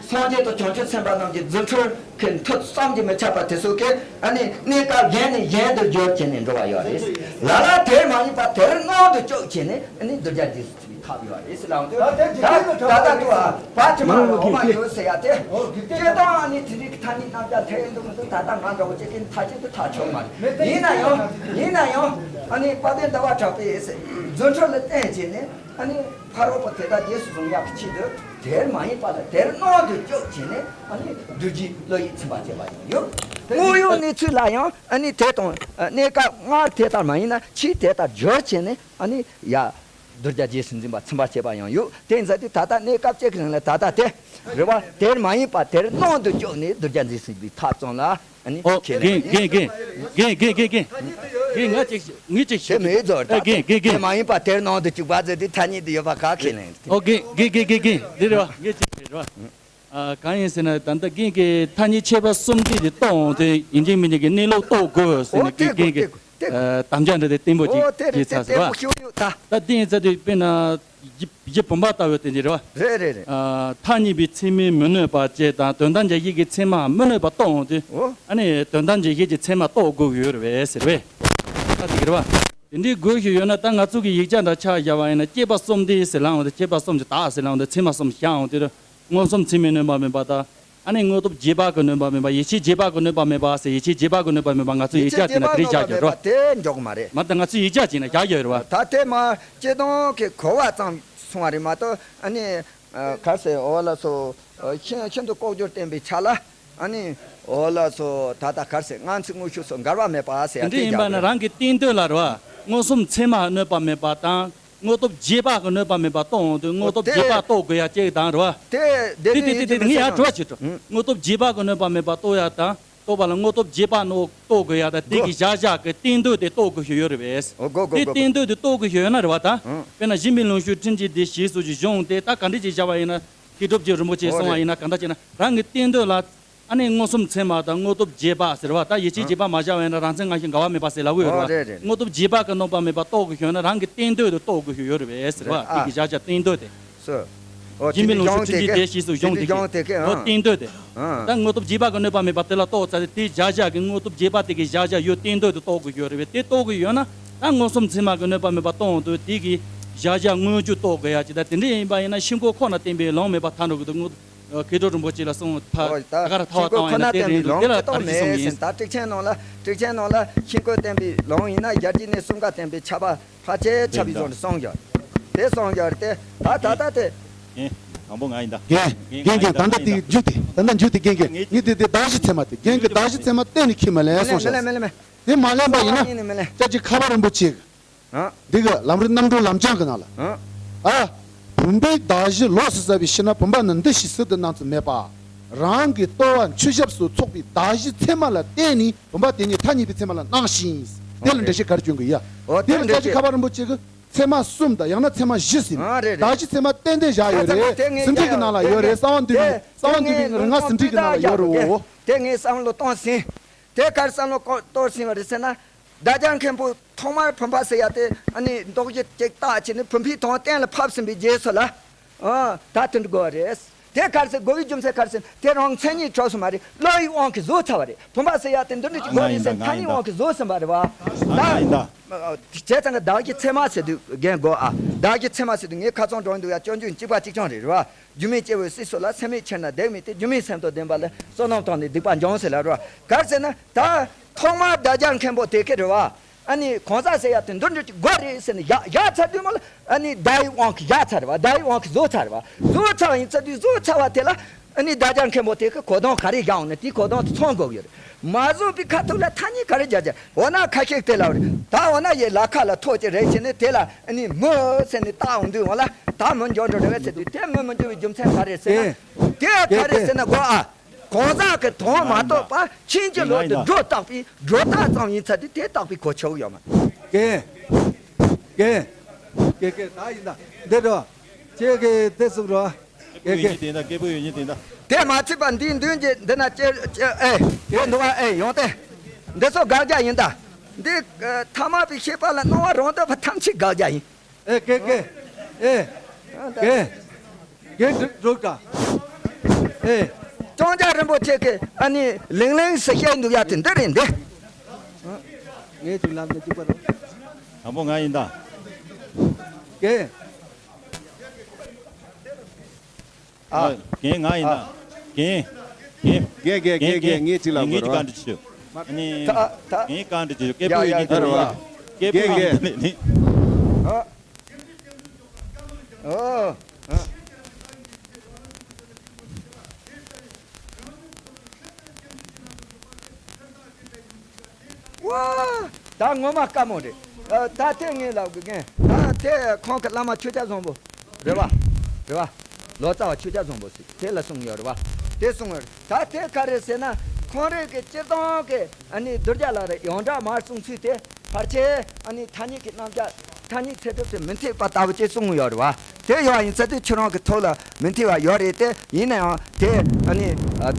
སངས་རྒྱས་དང་བྱང་ཆུབ་སེམས་དཔའ་རྣམས་ཀྱི་རྫུ་འཕྲུལ་གྱི་མཐུ་བསམ་གྱིས་མི་ཁྱབ་པ་དེ་ཚོ་གིས་ཨ་ནི་གནས་སྐབས་གཞན་ནས་གཞན་དུ་བསྒྱུར་བྱས་ནས་འགྲོ་བ་ཡོད་རེད། ལ་ལ་དེར་མ་ཡིན་པ་དེར་སྣང་དུ་བཅུག་བྱས་ནས་ཨ་ནི་གདུལ་བྱ་འདི་ཐབས་ཡོད་རེད་ཟེར་ལབ་འདུག་ད་ད་ལྟ་དུ་བ་ཕྱི་མ་འོག་མ་ཡོད་ཟེར་ཡ་དེ། སྤྱིར་བཏང་ཨ་ནི་དེ་རིགས་ཐ་སྙད་རྣམ་གཞག་ཐེ་ཡོད་འདུག་མི་འདུག་ད་ལྟ་ང་འདྲ་བོ་ཅིག་གིས་མཐའ་གཅིག་ཏུ་ཐག་ཆོད་མ་རེད། ཡིན་ན་ཡང་ཡིན་ན་ཡང་ཨ་ནི་དཔལ་ལྡན་ཟླ་བ་གྲགས་པས་རྫུ་འཕྲུལ་ལ་བརྟེན་བྱས་ནས་ཨ་ནི་ཕ་རོལ་པོ་དེ་དག་རྗེས་སུ་བཟུང་ཡག་གི་ཆེད་དུ་དེར་མ་ཡིན་པ་ལ་དེར་སྣང་དུ་བཅུག་བྱས་ནས་ཨ་ནི་གདུལ་བྱའི་བློ་ཡིས་ཚིམ་པར་བྱས་པ་ཡང་ཡོད། དངོས་ཡོད་གནས་ཚུལ་ལ་ཡང་ཨ་ནི་དེ་དང་གནས་སྐབས་སྔར་དེ་ལྟར་མ་ཡིན་ན་ཕྱིས་དེ་ལྟར་བསྒྱུར་བྱས་ནས་ཨ་ནི་ཡ། གདུལ་བྱ་རྗེས་སུ་འཛིན་པ་ཚིམ་པར་བྱེད་པ་ཡང་ཡོད། དེ་ཡིན་ཙང་དེ་ད་ལྟ་གནས་སྐབས་གཅིག་གི་རིང་ལ་ད་ལྟ་དེ་རེད་བ། དེར་མ་ཡིན་པ་དེར་སྣང་དུ་བཅུག་ནས་གདུལ་བྱ་འཛིན་སྲིད་པའི་ཐབས་ཙམ་ལ་ཨ་ནི་ཨོ་ཁས་ལེན་དགེ་དགེ་དགེ་དགེ་དགེ་དགེ་དགེ་ང་ཅིག་ངས་ཅིག་དེ་ཞུ་མི་ཡིན་ཚོར་ད་དེ་དགེ་དགེ་དེ་དགེ་མ་ཡིན་པ་དེར་སྣང་དུ་བཅུག་པ་ཟེར་དེ་ཐ་སྙད་དུ་ཡོད་པ་ག་ཁས་ལེན། ཨོ་དགེ་དགེ་དགེ་དགེ་དགེ་འདི་རེད་བ། ངས་ཅིག་རེད་བ། ཨ། གང་ཡིན་ཟེར་ན་ད་ལྟ་རྒན་གྱིས་ཐ་སྙད་ཁྱད་པར་གསུམ་སྟེ་དེ་རྟོགས་འོང་དུས་ཡིན་གཅིག་མིན་གཅིག་གི་གནས་ལུགས་རྟོགས་དགོས་ཟེར་ནས་ཨོ་དེ་རྒན་གྱིས་དགོས་དེ་དགོས་དེ་དགོས། ཨ། དམ་བཅའ་འདྲ་དེ་བརྟན་པོ་ཅིག་ཨོ་དེ་རེད་བྱས་ཚར་དེ་ཟེར་བ། བརྟན་པོ་ཞིག་ཡོད་ད། ད་དེ་ཡིན་ཙང་དུས་དཔེར་ན་ཡིད་ཡིད་བུམ་པ་ལྟ་བུ་དེ་འདྲ་རེད་བ། རེད་རེད་རེད། ཨ། ཐག་ཉེ་བའི་ཚད་མས་མི་གནོད་པ་བཅས་དང་དོན་དམ་འཇལ་བྱེད་ཀྱི་ཚད་མ་མི་གནོད་པ་རྟོགས་འོང་དུས་ཨོ་ཨ་ནི་དོན་དམ་འཇལ་བྱེད་ཀྱི་ཚད་མ་རྟོགས་དགོས་ཀྱི་ཡོད་རེད་བས་ཟེར་བས། ད་དེ་གི་རེད་བ། དེ་འདྲའི་དགོས་ཀྱི་ཡོད་ན་ད་ང་ཚོ་གི་ཡིག་ཆ་འདྲ་ཆ་བཞག་པ་ཡིན་ན་སྐྱེས་པ་གསུམ་སྟེ་ཟེར་ལབ་འོང་དུས་སྐྱེས་པ་གསུམ་གྱི་བདག་ཟེར་ལབ་འོང་དུས་ཚད་མ་གསུམ་བཞག་འོང་དུས། མངོན་སུམ་ཚད་མས་གནོད་པ་མེད་པ་དང་། ཨ་ནི་དངོས་སྟོབས་རྗེས་དཔག་གིས་གནོད་པ་མེད་པ། ཡིད་ཆེས་རྗེས་དཔག་གིས་གནོད་པ་མེད་པ་ཟེར། ཡིད་ཆེས་རྗེས་དཔག་གིས་གནོད་པ་མེད་པ་ང་ཚོ་ཡིག་ཆ་དེ་ན་དེ་རིགས་བཞག་ཡོད་རེད་བ། དེ་འཇོག་གི་མ་རེད། མ་ད་ང་ཚོ་ཡིག་ཆ་ཅིག་ན་བཞག་ཡོད་རེད་བ། ད་དེ་མ་སྤྱིར་བཏང་གི་གོ་བ་ཙམ་སོང་བ་རེད་མ་གཏོགས་ཨ་ནི་ག་རེ་ཟེར་འོ་ལགས་སོ། ཤིན་ཤིན་ཏུ་ལྐོག་གྱུར་བསྟན་པའི་ཆ་ལ་ཨ་ནི་འོ་ལགས་སོ། ད་ལྟ་ག་རེ་ཟེར་སྔ་ཕྱི་དངོས་ཤུགས་སོགས་འགལ་བ་མེད་པ་ཟེར་ཡ་དེ་འདྲ་ཡིན་པ་ན་རང་གི་བསྟན་དོན་ལ་རེད་བ། མངོན་སུམ་ཚད་མ་གནོད་པ་མེད་པ་དང་། དངོས་སྟོབས་རྗེས་དཔག་གིས་གནོད་པ་མེད་པ་རྟོགས་འོང་དུས་དངོས་སྟོབས་རྗེས་དཔག་རྟོགས་དགོས་ཡ་གཅིག་དང་རེད་བ། དེ་དེ་དེ་དེ་ངས་ཡང་དྲི་བ་ཞིག་དྲི། དངོས་སྟོབས་རྗེས་དཔག་གིས་གནོད་པ་མེད་པ་རྟོགས་ཡ་དང་རྟོགས་པ་ལ་དངོས་སྟོབས་རྗེས་དཔག་ནོ་རྟོགས་དགོས་ཡ་དང་དེ་གི་བཞག་བཞག་གི་བསྟན་དོན་དེ་རྟོགས་དགོས་ཤིག་ཡོད་རེད་བས། དེ་བསྟན་དོན་དེ་རྟོགས་དགོས་ཤིག་ཡོད་ན་རེད་བ་ད། དཔེར་ན་གཞི་མེད་ལུགས་ཤུགས་ཕྲིན་གྱིས་འདི་ཞེས་སོགས་ཀྱི་གཞུང་དེ་ད་ག་འདྲ་ཅིག་བཞག་པ་ཡིན་ན་མཁས་གྲུབ་ཀྱི་རིན་པོ་ཆེས་གསུངས་པ་ཡིན་ན་ག་འདྲ་ཅིག་ན་རང་གི་བསྟན་དོན་ལ། ཨ་ནི་མངོན་སུམ་ཚད་མ་དང་དངོས་སྟོབས་རྗེས་དཔག་ཟེར་བ་ད་ཡིད་ཆེས་རྗེས་དཔག་མ་བཞག་པ་ཡིན་ན་རང་མཚན་སྔ་ཕྱི་འགལ་བ་མེད་པ་ཟེར་ལབ་ཀྱི་ཡོད་རེད་བ། དངོས་སྟོབས་རྗེས་དཔག་གིས་གནོད་པ་མེད་པ་རྟོགས་དགོས་ཤོད་ན་རང་གི་བསྟན་དོན་དུ་རྟོགས་དགོས་ཤོད་ཡོད་རེད་བས་ཟེར་བ་དེ་གི་བཞག་བཞག་བསྟན་དོན་དེ། སོ། འོ་དེ་འདི་ལུང་ཤུགས་ཕྲིན་གྱིས་དེ་ཞེས་སུ་གཞུང་དེ་གི་འོ་བསྟན་དོན་དེ། ད་དངོས་སྟོབས་རྗེས་དཔག་གིས་གནོད་པ་མེད་པ་དེ་ལ་རྟོགས་ཚར་ཏེ་དེ་བཞག་བཞག་གི་དངོས་སྟོབས་རྗེས་དཔག་དེ་གི་བཞག་བཞག་ཡོད་བསྟན་དོན་དུ་རྟོགས་དགོས་ཤོད་རེད་བས་དེ་རྟོགས་དགོས་ཡོད་ན་ད་མངོན་སུམ་ཚད་མ་གིས་གནོད་པ་མེད་པ་རྟོགས་འོང་དུས་དེ་གི་བཞག་བཞག་དངོས་རྒྱུ་རྟོགས་དགོས་ཡ་ཅིག་ད་དེ་འདྲ་ཡིན་པ་ཡིན་ན་ཤིན་ལྐོག་ཁོག་ན་བསྟན་པའི་ལམ་མེད་པར་ཐལ་འགྲོ་གི་འདུག་དངོས། མཁས་གྲུབ་རིན་པོ་ཆེ་ལ་གསུངས། ད་ཨོ་ད་ད་ག་ར་ཐལ་བ་ཤིང་བཏང་བ་ཡིན་ན་དེ་རེད་འདུག་དེ་ལ་ད་ག་རེ་ཞིག་གསུངས་ཡིན། ད་ཊིག་ཆེན་ནང་ལ་ཊིག་ཆེན་ནང་ལ་ཤིང་བརྐོས་བསྟན་པའི་ལུང་ཡིན་ན་ཡར་རྒྱས་ནས་གསུམ་ཀ་བསྟན་པའི་ཆར་པ་ཕལ་ཆེར་ཆགས་པའི་བཟོ་འདྲ་གསུངས་ཡོད། དེ་གསུངས་ཡོད་དེ་ད་ད་ད་དེ། རྒན། དང་པོ་ང་ཡིན་ད། རྒན། རྒན་རྒན་ད་ལྟ་དེ་མཇུག་དེ་ད་ལྟ་མཇུག་དེ་རྒན་རྒན་ངས་དེ་དེ་བདག་གཞི་ཚད་མ་དེ་རྒན་གྱི་བདག་གཞི་ཚད་མ་གཏན་ནས་འཁྱེར་མ་ལེན་གསུངས་ཤག་མི་ལེན་མི་ལེན་མི་ལེན། དེ་མ་ལེན་པ་ཡིན་ན་ཨ་ནི་མི་ལེན། སྐྱབས་རྗེ་ཁ་པ་རིན་པོ་ཆེ་གི་ཨ། འདི་གི་ལམ་རིམ་རྣམ་གྲོལ་ལམ་སྦྱང་གི་ནང་ལ། ཨ། ཨ། བུམ་པའི་གདགས་གཞི་ལོགས་སུ་བཙལ་བའི་ཕྱིར་ན་བུམ་པ་ནི་འདི་ཞེས་ཟུར་དུ་སྣང་ཚུལ་མེད་པ། རང་གི་རྟོག་པ་མཆུ་ཞབས་སུ་ཚོགས་པའི་གདགས་གཞི་ཚད་མ་ལ་བརྟེན་ནས་བུམ་པ་དེ་ཉིད་ཐ་སྙད་པའི་ཚད་མ་ལ་སྣང་ཞིང་། དེ་ལ་འགྲེལ་བཤད་ག་རེ་སྐྱོན་གི་ཡ། འོ་དེ་ལ་སྐྱབས་རྗེ་ཁ་པ་རིན་པོ་ཆེ་གི་ཚད་མ་གསུམ་དང་ཡང་ན་ཚད་མ་བཞི་ཟིན། ཨ་རེད་རེད། གདགས་གཞི་ཚད་མ་ཏན་ཏན་བཞག་ཡོད་རེད། ད་ཚད་མ་དེ་ངས་སེམས་ཁྲིད་ཀྱི་ནང་ལ་ཡོད་རེད། གསང་བ་འདུས་པའི་གསང་བ་འདུས་པའི་རིག་སྔགས་སེམས་ཁྲིད་ཀྱི་ནང་ལ་ཡོད་རེད། འོ། དེ་ངས་བསམ་བློ་གཏོང་ཟིན། དེ་གར་བསམ་བློ་གཏོང་ཟིན་པ་རེད་ཟེར་ན། བདག་ཅག་མཁན་པོ་ཐོག་མར་བུམ་པ་ཟེར་ཡ་དེ་ཨ་ནི་འདོགས་ཀྱི་ཅིག་བཏགས་བྱས་ནས་བུམ་པའི་དོན་གཏན་ལ་ཕབ་ཟིན་པའི་རྗེས་སུ་ལ། ཨ། ད་དེ་འདྲ་དགོས་རེད། དེ་གར་ཟེར་དགོས་པའི་རྒྱུ་མཚན་གར་ཟེར་དེ་རང་མཚན་ཉིད་གྲུབ་སོང་མ་རེད། བློ་ཡི་དབང་གིས་བཟོས་ཚར་བ་རེད། བུམ་པ་ཟེར་ཡ་དེ་འདི་འདྲ་ཅིག་དགོས་རེད་ཟེར་ཐ་སྙད་དབང་གིས་བཟོས་ཟིན་པ་རེད་བ། ད། བྱས་ཙང་གི་བདག་གི་ཚད་མ་ཟེར་དུས་རྒན་གོ་ཨ། བདག་གི་ཚད་མ་ཟེར་དུས་ངས་ཁ་ཚོན་དྲངས་འདུག་ཡ། སྐྱོན་བརྗོད་གཅིག་པ་གཅིག་རྐྱང་རེད་རེད་བ། སྒྱུ་མའི་སྐྱེ་བོའི་སྲིད་སོགས་ལ། སེམས་མེད་ཕྱིར་ན་བདག་མེད་དེ། སྒྱུ་མའི་སེམས་དང་ལྡན་པ་ལ། བསོད་ནམས་དང་ནི་སྡིག་པ་འབྱུང་ཟེར་ལ་རེད་བ། གར་ཟེར་ན་ད་ཐོག་མར་བདག་ཅག་མཁན་པོ་དེ་གི་རེད་བ། ཨ་ནི་གང་ཟག་ཟེར་ཡ་དེ་འདི་འདྲ་ཅིག་དགོས་རེད་ཟེར་ནས་བཞག་བཞག་ཚར་དུས་མ་ལ་ཨ་ནི་བརྡ་ཡི་དབང་གིས་བཞག་ཚར་རེད་བ། བརྡ་ཡི་དབང་གིས་བཟོས་ཚར་རེད་བ། བཟོས་ཚར་བ་ཡིན་ཚར་དུས་བཟོས་ཚར་བ་དེ་ལ་ཨ་ནི་བདག་ཅག་མཁན་པོ་དེ་གི་གོ་དོན་ག་རེ་བཞག་འོང་ན་དེའི་གོ་དོན་དེ་ཚང་དགོས་ཀྱི་ཡོད་རེད། མ་བཟོས་པའི་ཁ་ཐུག་ལ་ཐ་སྙད་ག་རེ་སྦྱར་སྦྱར། འོ་ན་ཁ་ཤས་དེ་ལ་རེད། ད་འོ་ན་ཡའི་ལ་ཁ་ལ་ཐོགས་ཀྱི་རེད་བྱས་ནས་དེ་ལ་ཨ་ནི་མི་ཟེར་ནས་བཏགས་འོང་དུས་འོ་ལ་ད་མི་འགྱུར་འགྲོ་རེད་བས་ཟེར་དུས་དེ་མི་མི་འགྱུར་བའི་རྒྱུ་མཚན་ག་རེ་ཟེར་ན། དེ་ག་རེ་ཟེར་ན་གོ་ཨ། གང་ཟག་གི་དོན་མ་རྟོགས་པ་ཕྱིན་ཅི་ལོག་ཏུ་སྒྲོ་བཏགས་པའི་སྒྲོ་བཏགས་ཙམ་ཡིན་ཚར་དུས་དེ་བཏགས་པའི་གོ་ཆོད་ཡོད་མ་རེད། ཀེ། ཀེ་ཀེ་ད་ཡིན་ད། འདི་འགྲོ། ཁྱེད་ཀྱི་དེ་གསུང་རོགས། ཀེ་ཀེ། དེ་འདྲ་སྐད་པོ་ཡོད་ཉིད་དེ་འདྲ། དེ་མ་ཚད་པ་འདིའི་མདུན་གྱི་འདི་ན་ཅེ་ཅེ་ཨེ་ཡོད་འདུག་ཨ། ཨེ་ཡོང་སྟེ། འདི་ཚོ་དགག་བྱ་ཡིན་ད། འདི་ཐ་མལ་པའི་ཤེས་པ་ལ་སྣང་བ་རང་འདོད་པ་ཐམས་ཅད་དགག་བྱ་ཡིན། ཨེ་ཀེ་ཀེ། ཨེ། ཀེ། ཀེ་འགྲིག་འགྲིག་ག་ཨེ། ལྕང་སྐྱ་རིན་པོ་ཆེ་གི་ཨ་ནི་ལིང་ལིང་ཟེར་བཤད་འདུག་ཡ་དེ་འདི་རེད་འདི། ངས་ཅིག་ལབ་ནས་ཅིག་པར། དང་པོ་ང་ཡིན་ད། ཀེ། ཨ། རྒན་ང་ཡིན་ད། རྒན། རྒན། རྒན་རྒན་རྒན་རྒན་རྒན་ངས་ཅིག་ལབ་ངས་དགོས་ཅིག་རེད་བ། བཀའ་འདྲི་ཞུ། ཨ་ནི། ད་ད། ངས་བཀའ་འདྲི་ཞུ། སྐད་ཡ་པོ་ཡ་ཡོད་ཉིད་ད་དེ་རེད་རེད་བ། བ། སྐད་པོ་རྒན་ཡོད་ཉིད་རྒན། དེ་ནི། ཨ། ཨོ། ཨ། ཝ། ད་ངོ་མ་དཀའ་མོ་རེད། ཨ། ད་དེ་ངས་ལབ་དགོས་མཁན། ད་དེ་ཁོང་གི་བླ་མ་ཆོས་རྒྱལ་བཟང་པོ། རེད་བ། རེད་བ། ལོ་ཙཱ་བ་ཆོས་རྒྱལ་བཟང་པོ་ཟེར་དེ་ལ་གསུངས་ཡོད་རེད་བ། དེ་གསུངས་ཡོད་རེད། ད་དེ་ག་རེ་ཟེར་ན་ཁོང་རང་གི་སྤྱིར་བཏང་གི་ཨ་ནི་གདུལ་བྱ་ལ་རེ་ཡོངས་གྲགས་མར་གསུང་ཚུལ་དེ་ཕལ་ཆེར་ཨ་ནི་ཐ་སྙད་ཀྱི་རྣམ་གཞག་ཐ་སྙད་ཚད་གྲུབ་དེ་མི་འཐད་པ་ལྟ་བུ་ཅིག་གསུངས་ཡོད་རེད་བ། དེ་ཡོད་ཡིན་ཚེ་དེ་ཁྱོད་རང་གི་ཐོག་ལ་མི་འཐད་པ་ཡོད་རེད་དེ། ཡིན་ན་ཡང་དེ་ཨ་ནི་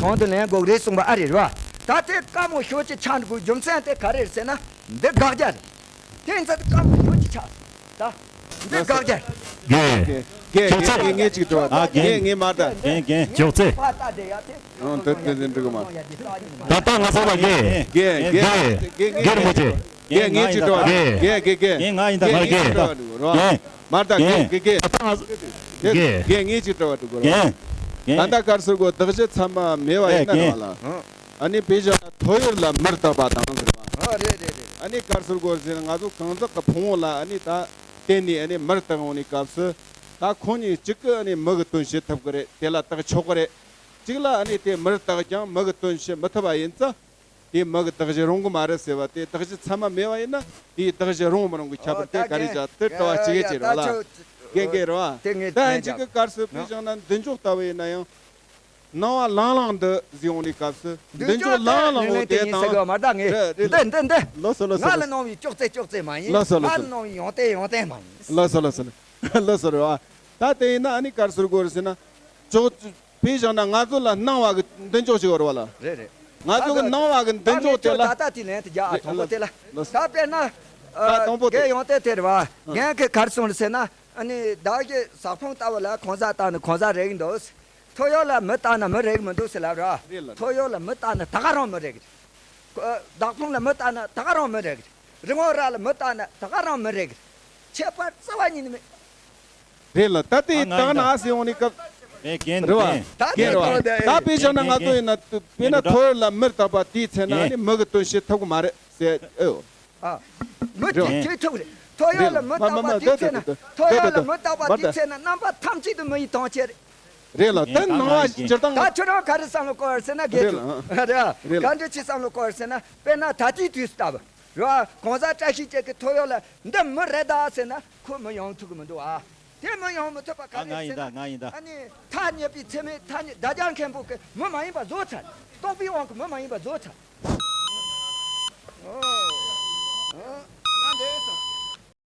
དོན་དུ་ལེན་དགོས་རེད་གསུངས་པ་ཨ་རེད་རེད་བ། ད་དེ་དཀའ་མོ་ཤོས་ཅིག་ཆགས་འགྲོ་དགོས་རྒྱུ་མཚན་དེ་ག་རེ་རེད་ཟེར་ན་འདི་དགག་བྱ་རེད། དེ་ཡིན་ཙང་དེ་དཀའ་མོ་ཡོད་ཀྱི་ཆགས་སོང་། ད་འདི་དགག་བྱ་རེད། རྒན། རྒན་ཅོག་ཙེ། རྒན་ངས་ཅིག་དྲི་བ་ཨ། དང་རྒན། རྒན་ངས་མ་ད། རྒན་རྒན། ཅོག་ཙེ། ཕ་ད་དེ་ཡ་དེ། ཨང་དེ་དེ་དེ་འགྲིག་མ། ད་ལྟ་ང་ཚོ་ལ་རྒན། རྒན་རྒན་རྒན་རྒན་རིན་པོ་ཆེ། རྒན་ངས་ཅིག་དྲི་བ། རྒན། རྒན་རྒན་རྒན། རྒན་ང་ཡིན་ད། རྒན་ངས་ཅིག་དྲི་བ་འདུག་རོ། རྒན། མ་ད་རྒན་རྒན་རྒན། ད་ལྟ་ང་ཚོ། རྒན། རྒན་ངས་ཅིག་དྲི་བ་འདུག་རོ། རྒན། རྒན། ད་ལྟ་གར་སོང་གོ་བདག་གཞི་ཚད་མ་མེད་པ་ཡིན་ན་རེད་བ་ལ། ཨ་ནི་དཔེ་བཞག་ན་ཐོ་ཡོར་ལ་མུར་བཏགས་པ་དང་ཟེར་བ། ཨ་རེད་རེད་རེད། ཨ་ནི་གར་སོང་གོ་ཟེར་ན་ང་ཚོ་གང་ཟག་གི་ཕུང་པོ་ལ་ཨ་ནི་ད་བརྟེན་ནས་ཨ་ནི་མུར་བཏགས་འོང་ནི་སྐབས་སུ། ད་ཁོང་གཉིས་གཅིག་གི་ཨ་ནི་མི་གི་དོན་བྱེད་ཐུབ་ཀི་རེད། དེ་ལ་བཏགས་ཆོག་གི་རེད། གཅིག་ལ་ཨ་ནི་དེ་མུར་བཏགས་ཀྱང་མི་གི་དོན་བྱེད་མི་ཐུབ་པ་ཡིན་ཙང་། དེ་མི་གི་བདག་གཞི་རུང་གི་མ་རེད་ཟེར་བ་དེ། བདག་གཞི་ཚད་མ་མེད་པ་ཡིན་ན་དེའི་བདག་གཞི་རུང་མི་རུང་གི་ཁྱད་པར་དེ་ག་རེ་བྱ། དེ་དྲི་བ་གཅིག་གི་ཅི་རེད་ལ། རྒན་རྒན་རེད་བ། ད་གཅིག་གི་གར་སོང་དཔེ་བཞག་ན་མདུན་ཅོག་ལྟ་བུ་ཡིན་ན་ཡང་། སྣང་བ་ལང་ལང་འདི་ཟེར་འོང་ནི་སྐབས་སུ། མདུན་ཅོག་ལང་ལང་འོ་དེ་དང་། རེད་རེད། འདི་འདི་འདི། ལགས་སོ་ལགས་སོ། ང་ལ་སྣང་བའི་ཅོག་ཙེ་ཅོག་ཙེ་མ་ཡིན། ལགས་སོ་ལགས་སོ། ང་ལ་སྣང་བའི་ཡོན་ཏན་ཡོན་ཏན་མ་ཡིན། ལགས་སོ་ལགས་སོ། ལགས་སོ་རེད་བ། ད་དེ་ཡིན་ན་ཨ་ནི་གར་སོང་གོ་རེད་ཟེར་ན། ཅོག་ཙེ། དཔེ་བཞག་ན་ང་ཚོ་ལ་སྣང་བ་གི་མདུན་ཅོག་ཅིག་ཡོད་རེད་བ་ལ། རེད་རེད། ང་ཚོ་གི་སྣང་བ་གི་མདུན་ཅོག་དེ་ལ། ད་ད་དེ་ལན་དེ་རྒྱག་ཨ། དང་པོ་དེ་ལ། ལགས། ད་དཔེར་ན། ད་དང་པོ་དེ། རྒན་ཡོན་ཏན་དེ་རེད་བ། ཨ། རྒན་གྱིས་ག་རེ་གསུངས་རེད་ཟེར་ན། ཨ་ནི་བདག་གི་ཟག་ཕུང་ལྟ་བུ་ལ་གང་ཟག་བཏགས་ན་གང་ཟག་རེག་གི་འདུག་ཐོ་ཡོར་ལ་མི་བཏགས་ན་མི་རེག་གི་མི་འདུག་ཟེར་ལབ་ར། རེད་ལ། ཐོ་ཡོར་ལ་མི་བཏགས་ན་ད་ག་རང་མི་རེག་གི་རེད། བདག་ཕུང་ལ་མི་བཏགས་ན་ད་ག་རང་མི་རེག་གི་རེད། རི་བོང་རྭ་ལ་མི་བཏགས་ན་ད་ག་རང་མི་རེག་གི་རེད། ཁྱད་པར་རྩ་བ་ཉིད་ནས་མེད། རེད་ལ། ད་དེ་ཨ་ང་བཏགས་ཡིན་ན་ད། ཨ་ཟེར་འོང་ནི་སྐབས། རེད་བ། རྒན་རེད་བ། ད་དཔེ་བཞག་ན་ང་ཚོ་ཡིན་ན་དཔེར་ན་ཐོ་ཡོ་ལ་མི་རྟག་པ་དེའི་ཚེ་ན་ནི་མི་གི་དོན་བྱེད་ཐུབ་ཀྱི་མ་རེད་ཟེར་ཨེ་ཡོད། ཨ། མི་དེ་བྱེད་ཐུབ་རེད། ཐོ་ཡོ་ལ་མི་རྟག་པ་དེའི་ཚེ་ན། ཐོ་ཡོ་ལ་མི་རྟག་པ་དེའི་ཚེ་ན་རྣམ་པ་ཐམས་ཅད་དུ་མི་ཡི་དོན་བྱེད་རེད། རེད་ལ་དེ་ནང་བ་སྤྱིར་བཏང་། ད་ཁྱོད་རང་ག་རེ་བསམ་བློ་བསྐོར་ཟེར་ན་དགེ་ཕྲུག་རེད་ལ། རེད་བ། རེད་ལ། ག་འདྲ་ཅིག་བསམ་བློ་བསྐོར་ཟེར་ན། དཔེར་ན་ད་ལྟའི་དུས་སུ་ལྟ་བུ། རེད་བ། གང་ཟག་བཀྲ་ཤིས་ཅན་གྱི་ཐོ་ཡོ་ལ་འདི་མི་རེད་ད་ཟེར་ན་ཁོ་མི་ཡོང་ཐུབ་ཀྱི་མི་འདུག་ཨ། དེ་མི་ཡོང་མི་ཐུབ་པ་ག་ཨ་ང་རེད་ཡིན་ཟེར་ན། ད་ང་ཡིན་ད། ཨ་ནི་ཐ་སྙད་པའི་ཚད་མས་ཐ་སྙད་བརྡ་སྦྱར་མཁན་པོ་གི་མི་མ་ཡིན་པ་བཟོ་ཚར། རྟོག་པའི་དབང་གིས་མི་མ་ཡིན་པ་བཟོ་ཚར། ཨོ། ཨོ།